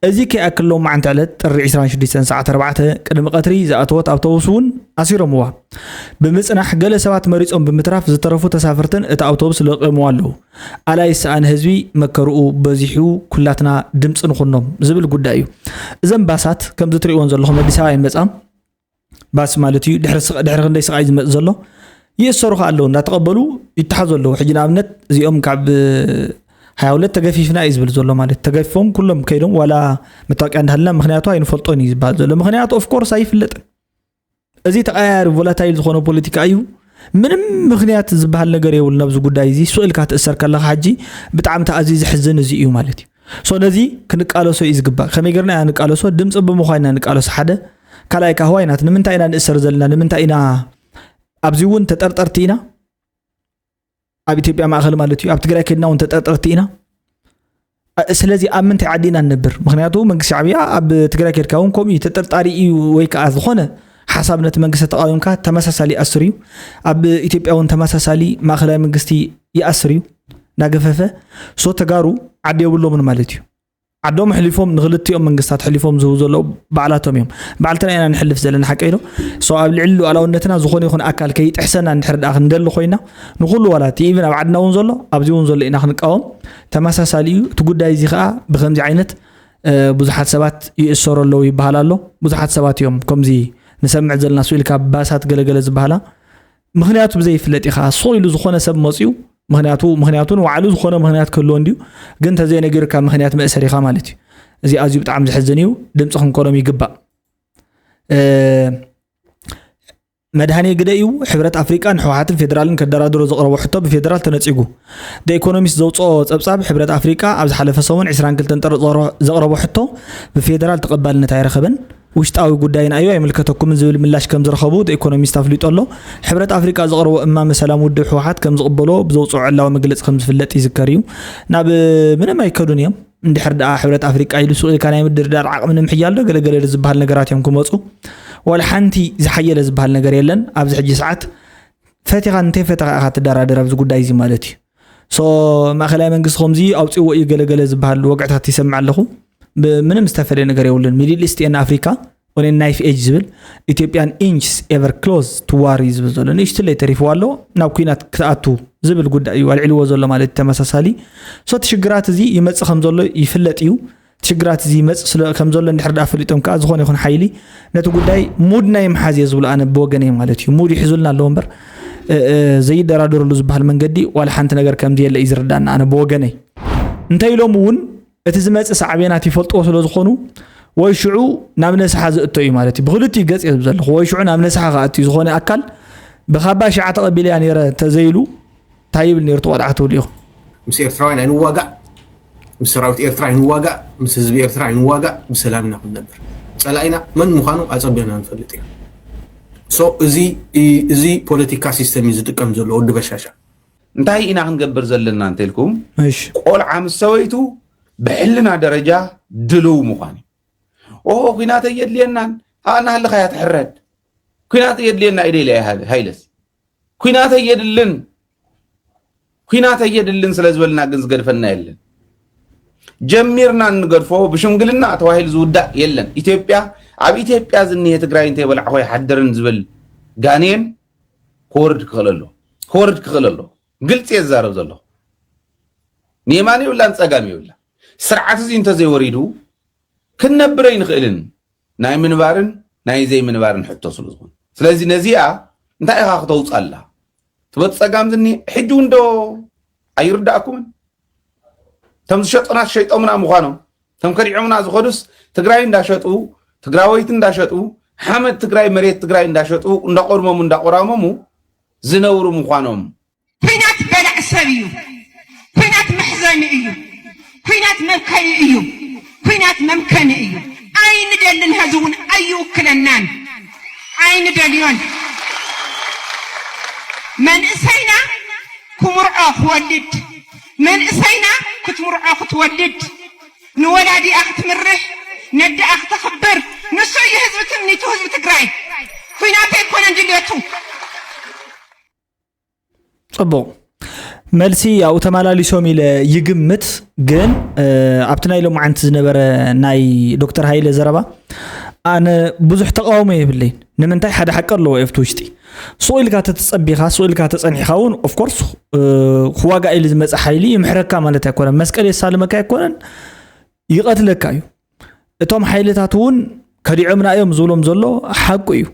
እዚ ከይኣክል ሎማዓንቲ ዕለት ጥሪ ዕስራን ሽዱሽተን ሰዓት ኣርባዕተ ቅድሚ ቀትሪ ዝኣተወት ኣውቶቡስ እውን ኣሲሮምዋ። ብምፅናሕ ገለ ሰባት መሪፆም ብምትራፍ ዝተረፉ ተሳፈርትን እቲ ኣውቶቡስ ለቒቖምዋ ኣለዉ። ኣላይ ዝሰኣነ ህዝቢ መከርኡ በዚሑ ኩላትና ድምፂ ንኹኖም ዝብል ጉዳይ እዩ። እዘን ባሳት ከምዚ ትሪእወን ዘለኹም ኣዲስ ኣበባ ይመፃ ባስ ማለት እዩ ድሕሪ ስቕ- ድሕሪ ክንደይ ስቓይ ዝመፅ ዘሎ ይእሰሩ ከ ኣለዉ እንዳተቐበሉ ይተሓዙ ኣለዉ ሕጂ ንኣብነት እዚኦም ካብ ሃያ ሁለት ተገፊፍና እዩ ዝብል ዘሎ ማለት ተገፊፎም ኩሎም ከይዶም ዋላ መታወቂያ እንዳሃልና ምክንያቱ ኣይንፈልጦን እዩ ዝበሃል ዘሎ ምክንያቱ ኦፍኮርስ ኣይፍለጥን እዚ ተቐያያሪ ቮላታይል ዝኾነ ፖለቲካ እዩ ምንም ምክንያት ዝበሃል ነገር የብሉ ናብዚ ጉዳይ እዚ ስእልካ ትእሰር ከለካ ሕጂ ብጣዕሚ ተኣዝዩ ዝሕዝን እዚ እዩ ማለት እዩ ሶ ነዚ ክንቃለሶ እዩ ዝግባእ ከመይ ገርና ኢና ንቃለሶ ድምፂ ብምዃንና ንቃለሶ ሓደ ካልኣይ ካህዋይ ናት ንምንታይ ኢና ንእሰር ዘለና ንምንታይ ኢና ኣብዚ እውን ተጠርጠርቲ ኢና ኣብ ኢትዮጵያ ማእኸል ማለት እዩ ኣብ ትግራይ ከድና እውን ተጠርጠርቲ ኢና ስለዚ ኣብ ምንታይ ዓዲ ኢና ንነብር ምክንያቱ መንግስቲ ሻዕብያ ኣብ ትግራይ ከድካ እውን ከምኡ እዩ ተጠርጣሪ እዩ ወይ ከዓ ዝኾነ ሓሳብ ነቲ መንግስቲ ተቃዊምካ ተመሳሳሊ ይኣስር እዩ ኣብ ኢትዮጵያ እውን ተመሳሳሊ ማእኸላይ መንግስቲ ይኣስር እዩ እናገፈፈ ሶ ተጋሩ ዓዲ የብሎምን ማለት እዩ ዓዶም ሕሊፎም ንክልቲኦም መንግስታት ሕሊፎም ዝህቡ ዘለዉ ባዕላቶም እዮም። ባዕልትና ኢና ንሕልፍ ዘለና ሓቀይ ዶ? So ኣብ ልዕሊ ሉኣላውነትና ዝኾነ ይኹን ኣካል ከይጥሕሰና እንድሕር ደኣ ክንደሊ ኮይና ንኹሉ ዋላ እቲ even ኣብ ዓድና እውን ዘሎ ኣብዚ እውን ዘሎ ኢና ክንቃወም ተመሳሳሊ እዩ። እቲ ጉዳይ እዚ ከዓ ብከምዚ ዓይነት ብዙሓት ሰባት ይእሰሩ ኣለዉ ይበሃል ኣሎ። ብዙሓት ሰባት እዮም ከምዚ ንሰምዕ ዘለና ስኡ ኢልካ ባሳት ገለገለ ዝበሃላ ምኽንያቱ ብዘይፍለጥ ኢኻ ስቕ ኢሉ ዝኾነ ሰብ መፅዩ ምኽንያቱ ምኽንያቱ ንባዕሉ ዝኾነ ምኽንያት ክህልዎ እንድዩ ግን ተዘይነጊሩካ ምኽንያት መእሰር ኢኻ ማለት እዩ እዚ ኣዝዩ ብጣዕሚ ዘሕዝን እዩ ድምፂ ክንኮኖም ይግባእ መድሃኔ ግደ እዩ ሕብረት ኣፍሪቃ ንሕወሓትን ፌደራልን ከደራድሮ ዘቕረቦ ሕቶ ብፌደራል ተነፂጉ The Economist ዘውፅኦ ፀብፃብ ሕብረት ኣፍሪቃ ኣብ ዝሓለፈ ሰሙን ዕስራን ክልተን ጥሪ ዘቕረቦ ሕቶ ብፌደራል ተቐባልነት ኣይረኸበን ውሽጣዊ ጉዳይና እዩ ኣይምልከተኩምን ዝብል ምላሽ ከም ዝረኸቡ ኢኮኖሚስት ኣፍሊጡ ኣሎ። ሕብረት ኣፍሪቃ ዘቕረቦ እማመ ሰላም ውድብ ህወሓት ከም ዝቕበሎ ብዘውፅኦ ዕላዊ መግለፂ ከም ዝፍለጥ ይዝከር እዩ። ናብ ምንም ኣይከዱን እዮም። እንድሕር ደኣ ሕብረት ኣፍሪቃ ኢሉ ሱቕ ኢልካ ናይ ምድርዳር ዓቕሚ ንምሕያል ዶ ገለገለ ዶ ዝበሃል ነገራት እዮም ክመፁ። ዋላ ሓንቲ ዝሓየለ ዝበሃል ነገር የለን ኣብዚ ሕጂ ሰዓት። ፈቲኻ እንተይፈተኻ ኢኻ ትደራደር ኣብዚ ጉዳይ እዚ ማለት እዩ። ሶ ማእኸላይ መንግስቲ ከምዚ ኣውፅእዎ እዩ ገለገለ ዝበሃል ወግዕታት ይሰምዕ ኣለኹ። ምንም ዝተፈለየ ነገር የብሉን። ሚድል ኢስት ኤን ኣፍሪካ ኦን ናይፍ ኤጅ ዝብል ኢትዮጵያን ኢንችስ ኤቨር ክሎዝ ቱ ዋር እዩ ዝብል ዘሎ ንእሽትለይ ተሪፍዋ ኣሎ ናብ ኩናት ክትኣቱ ዝብል ጉዳይ እዩ ኣልዒልዎ ዘሎ ማለት እዩ ተመሳሳሊ ሶ እቲ ሽግራት እዚ ይመፅእ ከም ዘሎ ይፍለጥ እዩ እቲ ሽግራት እዚ ይመፅእ ስለ ከም ዘሎ እንድሕር ደኣ ፈሊጦም ከዓ ዝኾነ ይኹን ሓይሊ ነቲ ጉዳይ ሙድ ናይ ምሓዝ እየ ዝብሎ ኣነ ብወገነይ ማለት እዩ ሙድ ይሕዙልና ኣለዎ እምበር ዘይደራደረሉ ዝበሃል መንገዲ ዋላ ሓንቲ ነገር ከም ዘየለ እዩ ዝርዳና ኣነ ብወገነይ። እንታይ ኢሎም እውን እቲ ዝመጽእ ሳዕቤናት ይፈልጥዎ ስለ ዝኾኑ ወይ ሽዑ ናብ ነስሓ ዝእቶ እዩ ማለት እዩ። ብክልቲኡ ገጽ እየ ዝብል ዘለኹ። ወይ ሽዑ ናብ ነስሓ ክኣቱ እዩ ዝኾነ ኣካል ብካባ ሽዓ ተቐቢለያ ነይረ ተዘይሉ እንታይ ይብል ነይሩ እቲ ቆልዓ ትብሉ ኢኹም? ምስ ኤርትራውያን ኣይንዋጋእ፣ ምስ ሰራዊት ኤርትራ ኣይንዋጋእ፣ ምስ ህዝቢ ኤርትራ ኣይንዋጋእ፣ ብሰላም ኢና ክንነብር። ጸላኢና መን ምዃኑ ኣጸቢቕና ንፈልጥ ኢና። So እዚ እዚ ፖለቲካ ሲስተም እዩ ዝጥቀም ዘሎ ወዲ በሻሻ። እንታይ ኢና ክንገብር ዘለና እንተልኩም እሺ ቆልዓ ምስ ሰበይቱ ብሕልና ደረጃ ድልው ምዃን እዩ። ኦ ኩናት ኣየድልየናን ኣናሃለኻያ ትሕረድ ኩናት ኣየድልየና ኢደ ኢለ ሃይለስ ኩናት ኣየድልን ኩናት ኣየድልን ስለ ዝበልና ግን ዝገድፈና የለን። ጀሚርና እንገድፎ ብሽምግልና ተባሂሉ ዝውዳእ የለን። ኢትዮጵያ ኣብ ኢትዮጵያ ዝኒሄ ትግራይ እንተይበላዕኮ ይሓድርን ዝብል ጋኔን ክወርድ ክኽእል ኣሎ ክወርድ ክኽእል ኣሎ። ግልፂ የዛረብ ዘሎ ንየማን የብላን ፀጋም የብላ። ስርዓት እዚ እንተዘይወሪዱ ክንነብር ኣይንኽእልን። ናይ ምንባርን ናይ ዘይምንባርን ሕቶ ስለ ዝኾነ ስለዚ ነዚኣ እንታይ ኢኻ ክተውፃላ ትበት ፀጋም ዝኒ ሕጂ እውን ዶ ኣይርዳእኩምን? ከም ዝሸጡና ሸይጦምና ምዃኖም ከም ከዲዖምና ዝኸዱስ ትግራይ እንዳሸጡ ትግራወይቲ እንዳሸጡ ሓመድ ትግራይ መሬት ትግራይ እንዳሸጡ እንዳቆርሞሙ እንዳቆራመሙ ዝነብሩ ምዃኖም ኩናት በላዕ ሰብ እዩ። ኩናት መሕዘኒ እዩ። ኩናት መብከኒ እዩ። ኩናት መምከኒ እዩ። ኣይንደልን፣ ሀዚ እውን ኣይውክለናን። ኣይንደልዮን። መንእሰይና ክምርዖ ክወልድ፣ መንእሰይና ክትምርዖ ክትወልድ፣ ንወላዲኣ ክትምርሕ፣ ነዲኣ ክተኽብር፣ ንሱ እዩ ህዝቢ ትምኒቱ፣ ህዝቢ ትግራይ። ኩናት ኣይኮነን ድልየቱ። ፅቡቕ መልሲ። ያው ተመላሊሶም ኢለ ይግምት፣ ግን ኣብቲ ናይ ሎማዓንቲ ዝነበረ ናይ ዶክተር ሃይለ ዘረባ ኣነ ብዙሕ ተቃውሞ የብለይን። ንምንታይ ሓደ ሓቂ ኣለዎ ኣብቲ ውሽጢ ሱቕ ኢልካ ተተፀቢኻ ሱቕ ኢልካ ተፀኒሕካ እውን ኦፍኮርስ ክዋጋ ኢሉ ዝመፀ ሓይሊ ይምሕረካ ማለት ኣይኮነን። መስቀል የሳልመካ ኣይኮነን፣ ይቐትለካ እዩ። እቶም ሓይልታት እውን ከዲዖምና እዮም ዝብሎም ዘሎ ሓቁ እዩ።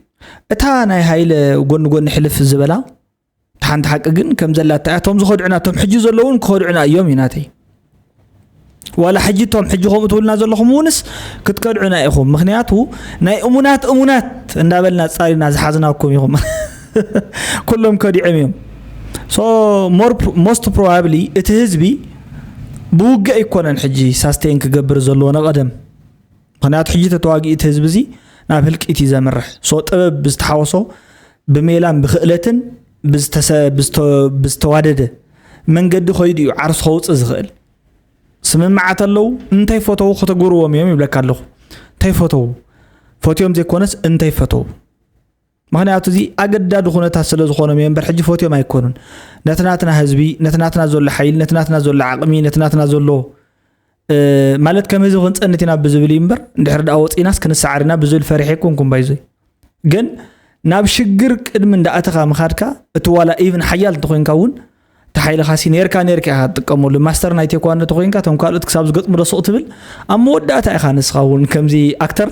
እታ ናይ ሃይለ ጎኒ ጎኒ ሕልፍ ዝበላ ሓንቲ ሓቂ ግን ከም ዘላታ እያ። እቶም ዝኸድዑና እቶም ሕጂ ዘለውን ክኸድዑና እዮም እዩ ናተይ። ዋላ ሕጂ እቶም ሕጂ ከምኡ ትብሉና ዘለኹም እውንስ ክትከድዑና ኢኹም። ምክንያቱ ናይ እሙናት እሙናት እንዳበልና ጻሪና ዝሓዝናኩም ኢኹም። ኩሎም ከዲዖም እዮም። So more most probably እቲ ህዝቢ ብውግእ ኣይኮነን ሕጂ ሳስቴን ክገብር ዘለዎ ነቐደም ምክንያቱ ሕጂ ተተዋጊኡ እቲ ህዝቢ እዚ ናብ ህልቂት እዩ ዘምርሕ። So ጥበብ ብዝተሓወሶ ብሜላን ብክእለትን ብዝተዋደደ መንገዲ ከይዱ እዩ ዓርሱ ከውፅእ ዝኽእል። ስምምዓት ኣለዉ እንተይፈተዉ ከተጉርዎም እዮም ይብለካ ኣለኹ። እንተይፈተዉ ፈትዮም ዘይኮነስ እንተይፈተዉ ምክንያቱ እዚ ኣገዳዲ ኩነታት ስለ ዝኾኖም እዮም እምበር ሕጂ ፈትዮም ኣይኮኑን። ነቲ ናትና ህዝቢ ነቲ ናትና ዘሎ ሓይሊ ነቲ ናትና ዘሎ ዓቕሚ ነቲ ናትና ዘሎ ማለት ከም ህዝቢ ክንፀንት ኢና ብዝብል እዩ እምበር እንድሕር ደኣ ወፂናስ ክንሰዓር ኢና ብዝብል ፈሪሐ ኣይኮንኩን ባይዞይ። ግን ናብ ሽግር ቅድሚ እንዳኣተኻ ምኻድካ እቲ ዋላ ኢቭን ሓያል እንተኮይንካ እውን ተሓይልኻ ሲ ነርካ ነርካ ኢኻ ትጥቀመሉ ማስተር ናይ ቴኳንዶ ተኮይንካ ቶም ካልኦት ክሳብ ዝገጥሙ ዶ ሱቕ ትብል ኣብ መወዳእታ ኢኻ ንስኻ እውን ከምዚ ኣክተር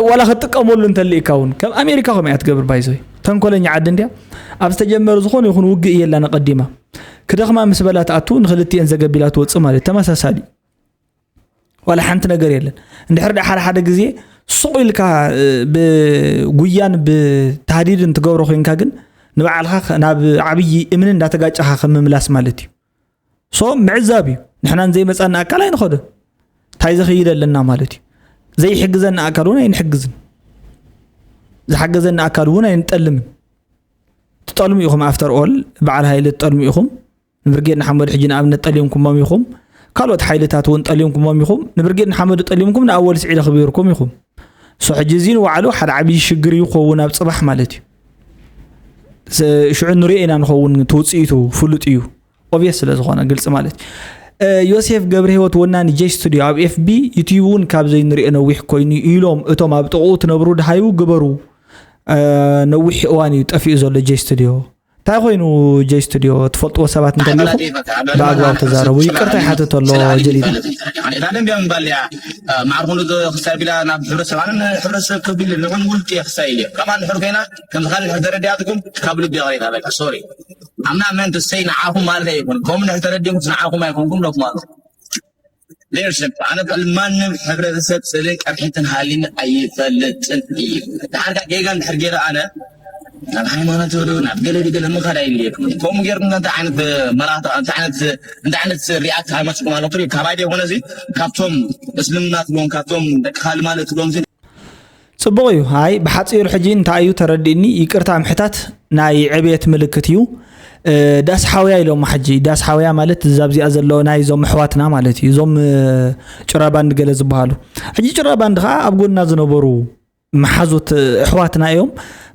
ዋላ ክትጥቀመሉ እንተልእካ እውን ከም ኣሜሪካ ከም እያ ትገብር ባይዞይ ተንኮለኛ ዓዲ እንድያ ኣብ ዝተጀመረ ዝኾነ ይኹን ውግእ የላ ነቐዲማ ክደኽማ ምስ በላ ትኣቱ ንክልቲኤን ዘገቢላ ትወፅእ ማለት ተመሳሳሊ ዋላ ሓንቲ ነገር የለን። እንድሕር ዳ ሓደ ሓደ ግዜ ሱቕ ኢልካ ብጉያን ብታህዲድን ትገብሮ ኮይንካ ግን ንባዕልኻ ናብ ዓብዪ እምኒ እንዳተጋጨኻ ከም ምምላስ ማለት እዩ። ሶ ምዕዛብ እዩ። ንሕና ንዘይመፃና ኣካል ኣይንኸዶ እንታይ ዘኽይደ ኣለና ማለት እዩ። ዘይሕግዘና ኣካል እውን ኣይንሕግዝን። ዝሓገዘና ኣካል እውን ኣይንጠልምን። ትጠልሙ ኢኹም after all በዓል ሃይለ ትጠልሙ ኢኹም። ንብርጌድ ንሓመዱ ሕጂ ንኣብነት ጠሊምኩሞም ኢኹም። ካልኦት ሓይልታት እውን ጠሊምኩሞም ኢኹም። ንብርጌድ ንሓመዱ ጠሊምኩም ንኣወል ስዒድ ኣኽቢርኩም ኢኹም። ሶ ሕጂ እዚ ንባዕሉ ሓደ ዓብዪ ሽግር እዩ ክኸውን ኣብ ፅባሕ ማለት እዩ። ሽዑ ንሪኦ ኢና ንኸውን እቲ ውፅኢቱ ፍሉጥ እዩ። ኦብየስ ስለ ዝኾነ ግልፂ ማለት እዩ። ዮሴፍ ገብረ ህይወት ወናኒ ጄ ስቱዲዮ ኣብ ኤፍቢ ዩቲዩብ እውን ካብ ዘይንሪኦ ነዊሕ ኮይኑ ኢሎም እቶም ኣብ ጥቕኡ ትነብሩ ድሃዩ ግበሩ። ነዊሕ እዋን እዩ ጠፊኡ ዘሎ ጄ ስቱዲዮ። እንታይ ኮይኑ? ጀይ ስቱዲዮ ትፈልጥዎ ሰባት እንተሊኹም ብኣግባብ ተዛረቡ። ይቅርታ ይሓትት ኣሎ ጀሊል። ደንብ እዮም ባልያ ማዕርኩ ክሳይ ቢላ ናብ ሕብረተሰብ ኣነ ሕብረተሰብ ከቢል ንኹን ውልቂ ክሳይ ኢለ ከማን ድሕር ኮይና ከምዚ ካልእ ተረዲኣትኩም ካብ ልቢ ይቕሬታ በቃ ሶሪ ኣምና መን ትሰይ ንዓኹም ማለት ኣይኮን ከም ንሕ ተረዲኹም ንዓኹም ኣይኮንኩም ሎኩም ማለት ሌርሽፕ ኣነ ማንም ሕብረተሰብ ስልን ቀርሕትን ሃሊን ኣይፈልጥን እዩ። ድሓርካ ጌጋ እንድሕር ገይረ ኣነ ናብ ሃይማኖት ዶ ናብ ገለ ገለ ምኻድ ኣይልየኩም። ከምኡ ገይርኩም እንታይ ዓይነት መራታ እንታይ ዓይነት እንታይ ዓይነት ሪኣክት ሃይማኖትኩም ኣለኩም? ካባይ ዶ ይኾነ እዚ ካብቶም እስልምና ትብሎም ካብቶም ደቂ ሃሊ ማለት ትብሎም ጽቡቕ እዩ። ኣይ ብሓጺሩ ሕጂ እንታይ እዩ ተረዲእኒ፣ ይቅርታ ምሕታት ናይ ዕብየት ምልክት እዩ። ዳስ ሓውያ ኢሎም ሕጂ ዳስ ሓውያ ማለት እዛ ኣብዚኣ ዘሎ ናይ ዞም ኣሕዋትና ማለት እዩ። እዞም ጭራ ባንድ ገለ ዝበሃሉ ሕጂ ጭራ ባንድ ከዓ ኣብ ጎና ዝነበሩ መሓዙት ኣሕዋትና እዮም።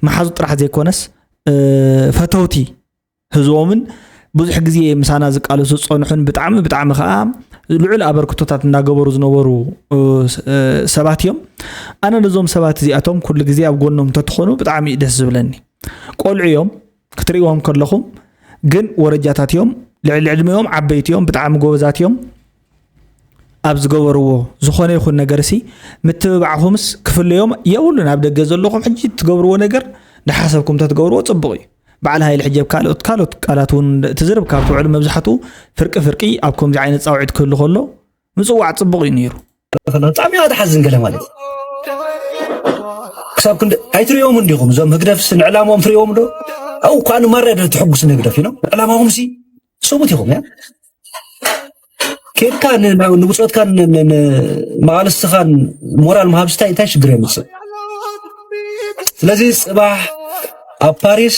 መሓዙት ጥራሕ ዘይኮነስ ፈተውቲ ህዝቦምን ብዙሕ ግዜ ምሳና ዝቃለሱ ዝፀንሑን ብጣዕሚ ብጣዕሚ ከዓ ልዑል ኣበርክቶታት እናገበሩ ዝነበሩ ሰባት እዮም። ኣነ ነዞም ሰባት እዚኣቶም ኩሉ ግዜ ኣብ ጎኖም እንተትኾኑ ብጣዕሚ እዩ ደስ ዝብለኒ። ቆልዑ እዮም ክትርእዎም ከለኹም ግን ወረጃታት እዮም። ልዕሊ ዕድሚኦም ዓበይቲ እዮም፣ ብጣዕሚ ጎበዛት እዮም። ኣብ ዝገበርዎ ዝኾነ ይኹን ነገር ሲ ምትብባዕኹምስ ክፍለዮም የብሉን። ኣብ ደገ ዘለኹም ሕጂ ትገብርዎ ነገር ንሓሰብኩም ተትገብርዎ ጽቡቕ እዩ። በዓል ሃይለ ሕጂ ኣብ ካልኦት ካልኦት ቃላት እውን ትዝርብ ካብ ትውዕሉ መብዛሕትኡ ፍርቂ ፍርቂ ኣብ ከምዚ ዓይነት ጻውዒት ክህሉ ከሎ ምጽዋዕ ጽቡቕ እዩ ነይሩ። ብጣዕሚ እያ ትሓዝን ገለ ማለት ክሳብ ክንዲ ኣይትሪኦም እንዲኹም እዞም ህግደፍስ ንዕላማኦም ትሪኦም ዶ? ኣው እኳ ንማራ ዶ ትሕጉስ ንህግደፍ ኢኖም ዕላማኹም ሲ ሰቡት ኢኹም ያ ኬድካ ንብፆትካን መቃልስትኻን ሞራል ምሃብ ስታይ እንታይ ሽግር የምፅእ? ስለዚ ፅባሕ ኣብ ፓሪስ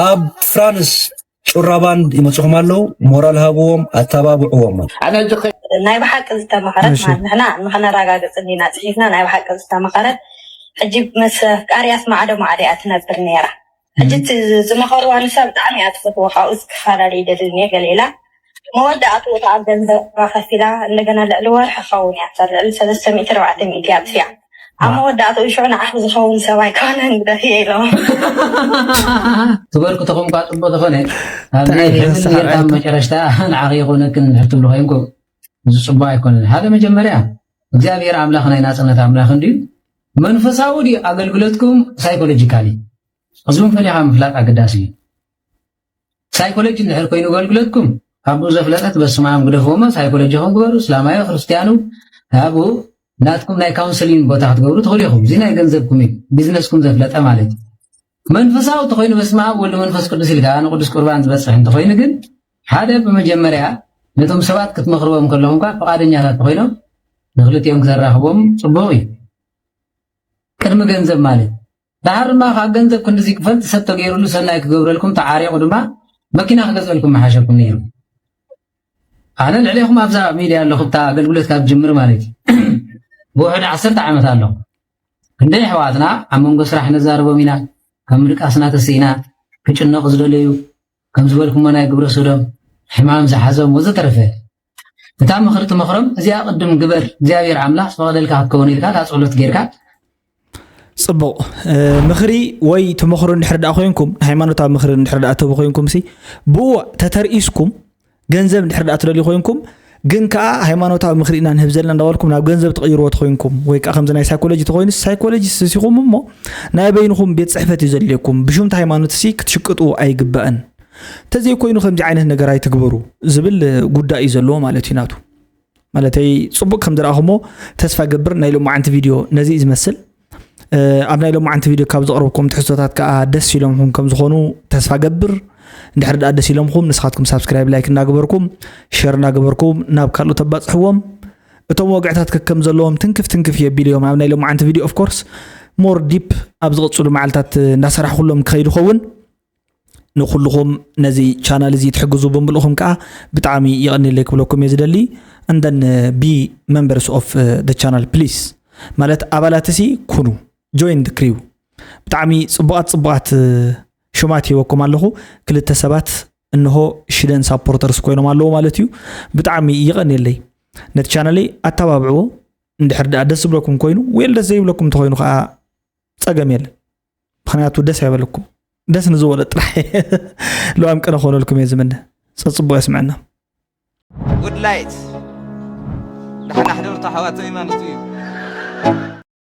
ኣብ ፍራንስ ጩራ ባንድ ይመፅኹም ኣለዉ። ሞራል ሃብዎም፣ ኣተባብዕዎም። ኣነ ሕጂ ናይ ብሓቂ ዝተመኸረት ማለት ንሕና ንኸነረጋግፅ እንዲና ፅሒፍና ናይ ብሓቂ ዝተመኸረት ሕጂ ምስ ኣፍቃሪያስ ማዕዶ ማዕዶ እያ ትነብር ነይራ። ሕጂ እቲ ዝመኸርዋ ንሳ ብጣዕሚ እያ ትፈትዎ ካብኡ ዝክፈላለ ይደልኒ ገለ ኢላ መወዳእትኡ ከዓ ገንዘባ ከፊላ እንደገና ልዕሊ ወርሒ ክኸውን እያ ልዕሊ ሰለስተ ሚእቲ ኣርባዕተ ሚእቲ እያ ጥፊኣ ኣብ መወዳእትኡ ሽዑ ንዓኺ ዝኸውን ሰብ ኣይኮነን ግደፍዮ ኢሎም ትበልኩ ተኾንኳ ፅቡቅ ተኾነ ኣብ ናይ ሕብል ጌርካ መጨረሽታ ንዓኺ ይኾነክን እንድሕር ትብሉ ኮይንኩም እዚ ፅቡቅ ኣይኮነን ሓደ መጀመርያ እግዚኣብሔር ኣምላኽ ናይ ናፅነት ኣምላኽ እንድዩ መንፈሳዊ ድዩ ኣገልግሎትኩም ሳይኮሎጂካሊ እዚውን ፈሊኻ ምፍላጥ ኣገዳሲ እዩ ሳይኮሎጂ እንድሕር ኮይኑ ኣገልግሎትኩም ካብኡ ዘፍለጠት በስማም ግደፍዎሞ ሳይኮሎጂኹም ግበሩ እስላማዊ ክርስትያኑ ካብኡ ናትኩም ናይ ካውንስሊንግ ቦታ ክትገብሩ ትኽእሉ ኢኹም እዚ ናይ ገንዘብኩም እዩ ቢዝነስኩም ዘፍለጠ ማለት እዩ መንፈሳዊ ተኮይኑ በስመ ኣብ ወልድ መንፈስ ቅዱስ ኢልካ ንቅዱስ ቁርባን ዝበፅሕ እንተኮይኑ ግን ሓደ ብመጀመርያ ነቶም ሰባት ክትመኽርዎም ከለኹም ኳ ፍቓደኛታት ተኮይኖም ንክልቲኦም ክተራኽቦም ፅቡቕ እዩ ቅድሚ ገንዘብ ማለት ደሓር ድማ ካብ ገንዘብ ክንድዚ ክፈል ሰብ ተገይሩሉ ሰናይ ክገብረልኩም ተዓሪቑ ድማ መኪና ክገዝአልኩም ምሓሸኩም ነይሩ ኣነ ልዕሌኹም ኣብዛ ሚድያ ኣለኹ እታ ኣገልግሎት ካብ ጅምር ማለት እዩ ብውሕድ ዓሰርተ ዓመት ኣለኹ ክንደይ ኣሕዋትና ኣብ መንጎ ስራሕ ነዛርቦም ኢና ካብ ምድቃስና ተስኢና ክጭነቑ ዝደለዩ ከም ዝበልኩሞ ናይ ግብረ ሶዶም ሕማም ዝሓዞም ወዘተረፈ እታ ምኽሪ ትመኽሮም እዚኣ ቅድም ግበር እግዚኣብሔር ኣምላኽ ዝፈቐደልካ ክትከውን ኢልካ እታ ጸሎት ጌርካ ጽቡቕ ምኽሪ ወይ ትመኽሩ እንድሕር ደኣ ኮይንኩም ሃይማኖታዊ ምኽሪ እንድሕር ደኣ ትህቡ ኮይንኩም ሲ ብኡ ተተርኢስኩም ገንዘብ እንድሕር ደኣ ትደልዩ ኮይንኩም ግን ከዓ ሃይማኖታዊ ምኽሪ ኢና ንህብ ዘለና እንዳበልኩም ናብ ገንዘብ ትቕይርዎ ተኮይንኩም ወይ ከዓ ከምዚ ናይ ሳይኮሎጂ ተኮይኑ ሳይኮሎጂ ስሲኹም እሞ ናይ በይንኹም ቤት ፅሕፈት እዩ ዘድልየኩም ብሹምቲ ሃይማኖት ሲ ክትሽቅጥዎ ኣይግባእን እንተዘይኮይኑ ከምዚ ዓይነት ነገር ኣይትግበሩ ዝብል ጉዳይ እዩ ዘለዎ ማለት እዩ ናቱ ማለተይ ፅቡቅ ከም ዝረኣኹሞ ተስፋ ገብር ናይ ሎማዓንቲ ቪድዮ ነዚ እዩ ዝመስል ኣብ ናይ ሎማዓንቲ ቪድዮ ካብ ዘቕረብኩም ትሕዝቶታት ከዓ ደስ ኢሎምኹም ከም ዝኾኑ ተስፋ ገብር እንድሕር ደኣ ደስ ኢሎምኹም ንስኻትኩም ሳብስክራይብ ላይክ እናገበርኩም ሸር እናገበርኩም ናብ ካልኦት ኣባፅሕዎም እቶም ወግዕታት ከከም ዘለዎም ትንክፍ ትንክፍ የቢል እዮም ኣብ ናይ ሎማዓንቲ ቪድዮ ኦፍኮርስ ሞር ዲፕ ኣብ ዝቕፅሉ መዓልታት እንዳሰራሕ ኩሎም ክኸይዱ ኸውን ንኩልኹም ነዚ ቻናል እዚ ትሕግዙ ብምልእኹም ከዓ ብጣዕሚ ይቐኒለይ ክብለኩም እየ ዝደሊ and then be members of the channel please ማለት ኣባላት ሲ ኩኑ join the crew ብጣዕሚ ፅቡቓት ፅቡቓት ሽማት ሂበኩም ኣለኹ ክልተ ሰባት እንሆ ሽደን ሳፖርተርስ ኮይኖም ኣለዉ ማለት እዩ ብጣዕሚ ይቐኒለይ ነቲ ቻናለይ ኣተባብዕዎ እንድሕር ደኣ ደስ ዝብለኩም ኮይኑ ወይ ደስ ዘይብለኩም እንተኮይኑ ከዓ ፀገም የለን ምክንያቱ ደስ ኣይበለኩም ደስ ንዝበሎ ጥራሕ። ለዋም ቅነ ክኾነልኩም እየ ዝምነ። ጸጽቦ የስምዐና። ጉድ ላይት። ደሓን ኣሕደርቱ ኣሕዋተይ ማለት እዩ።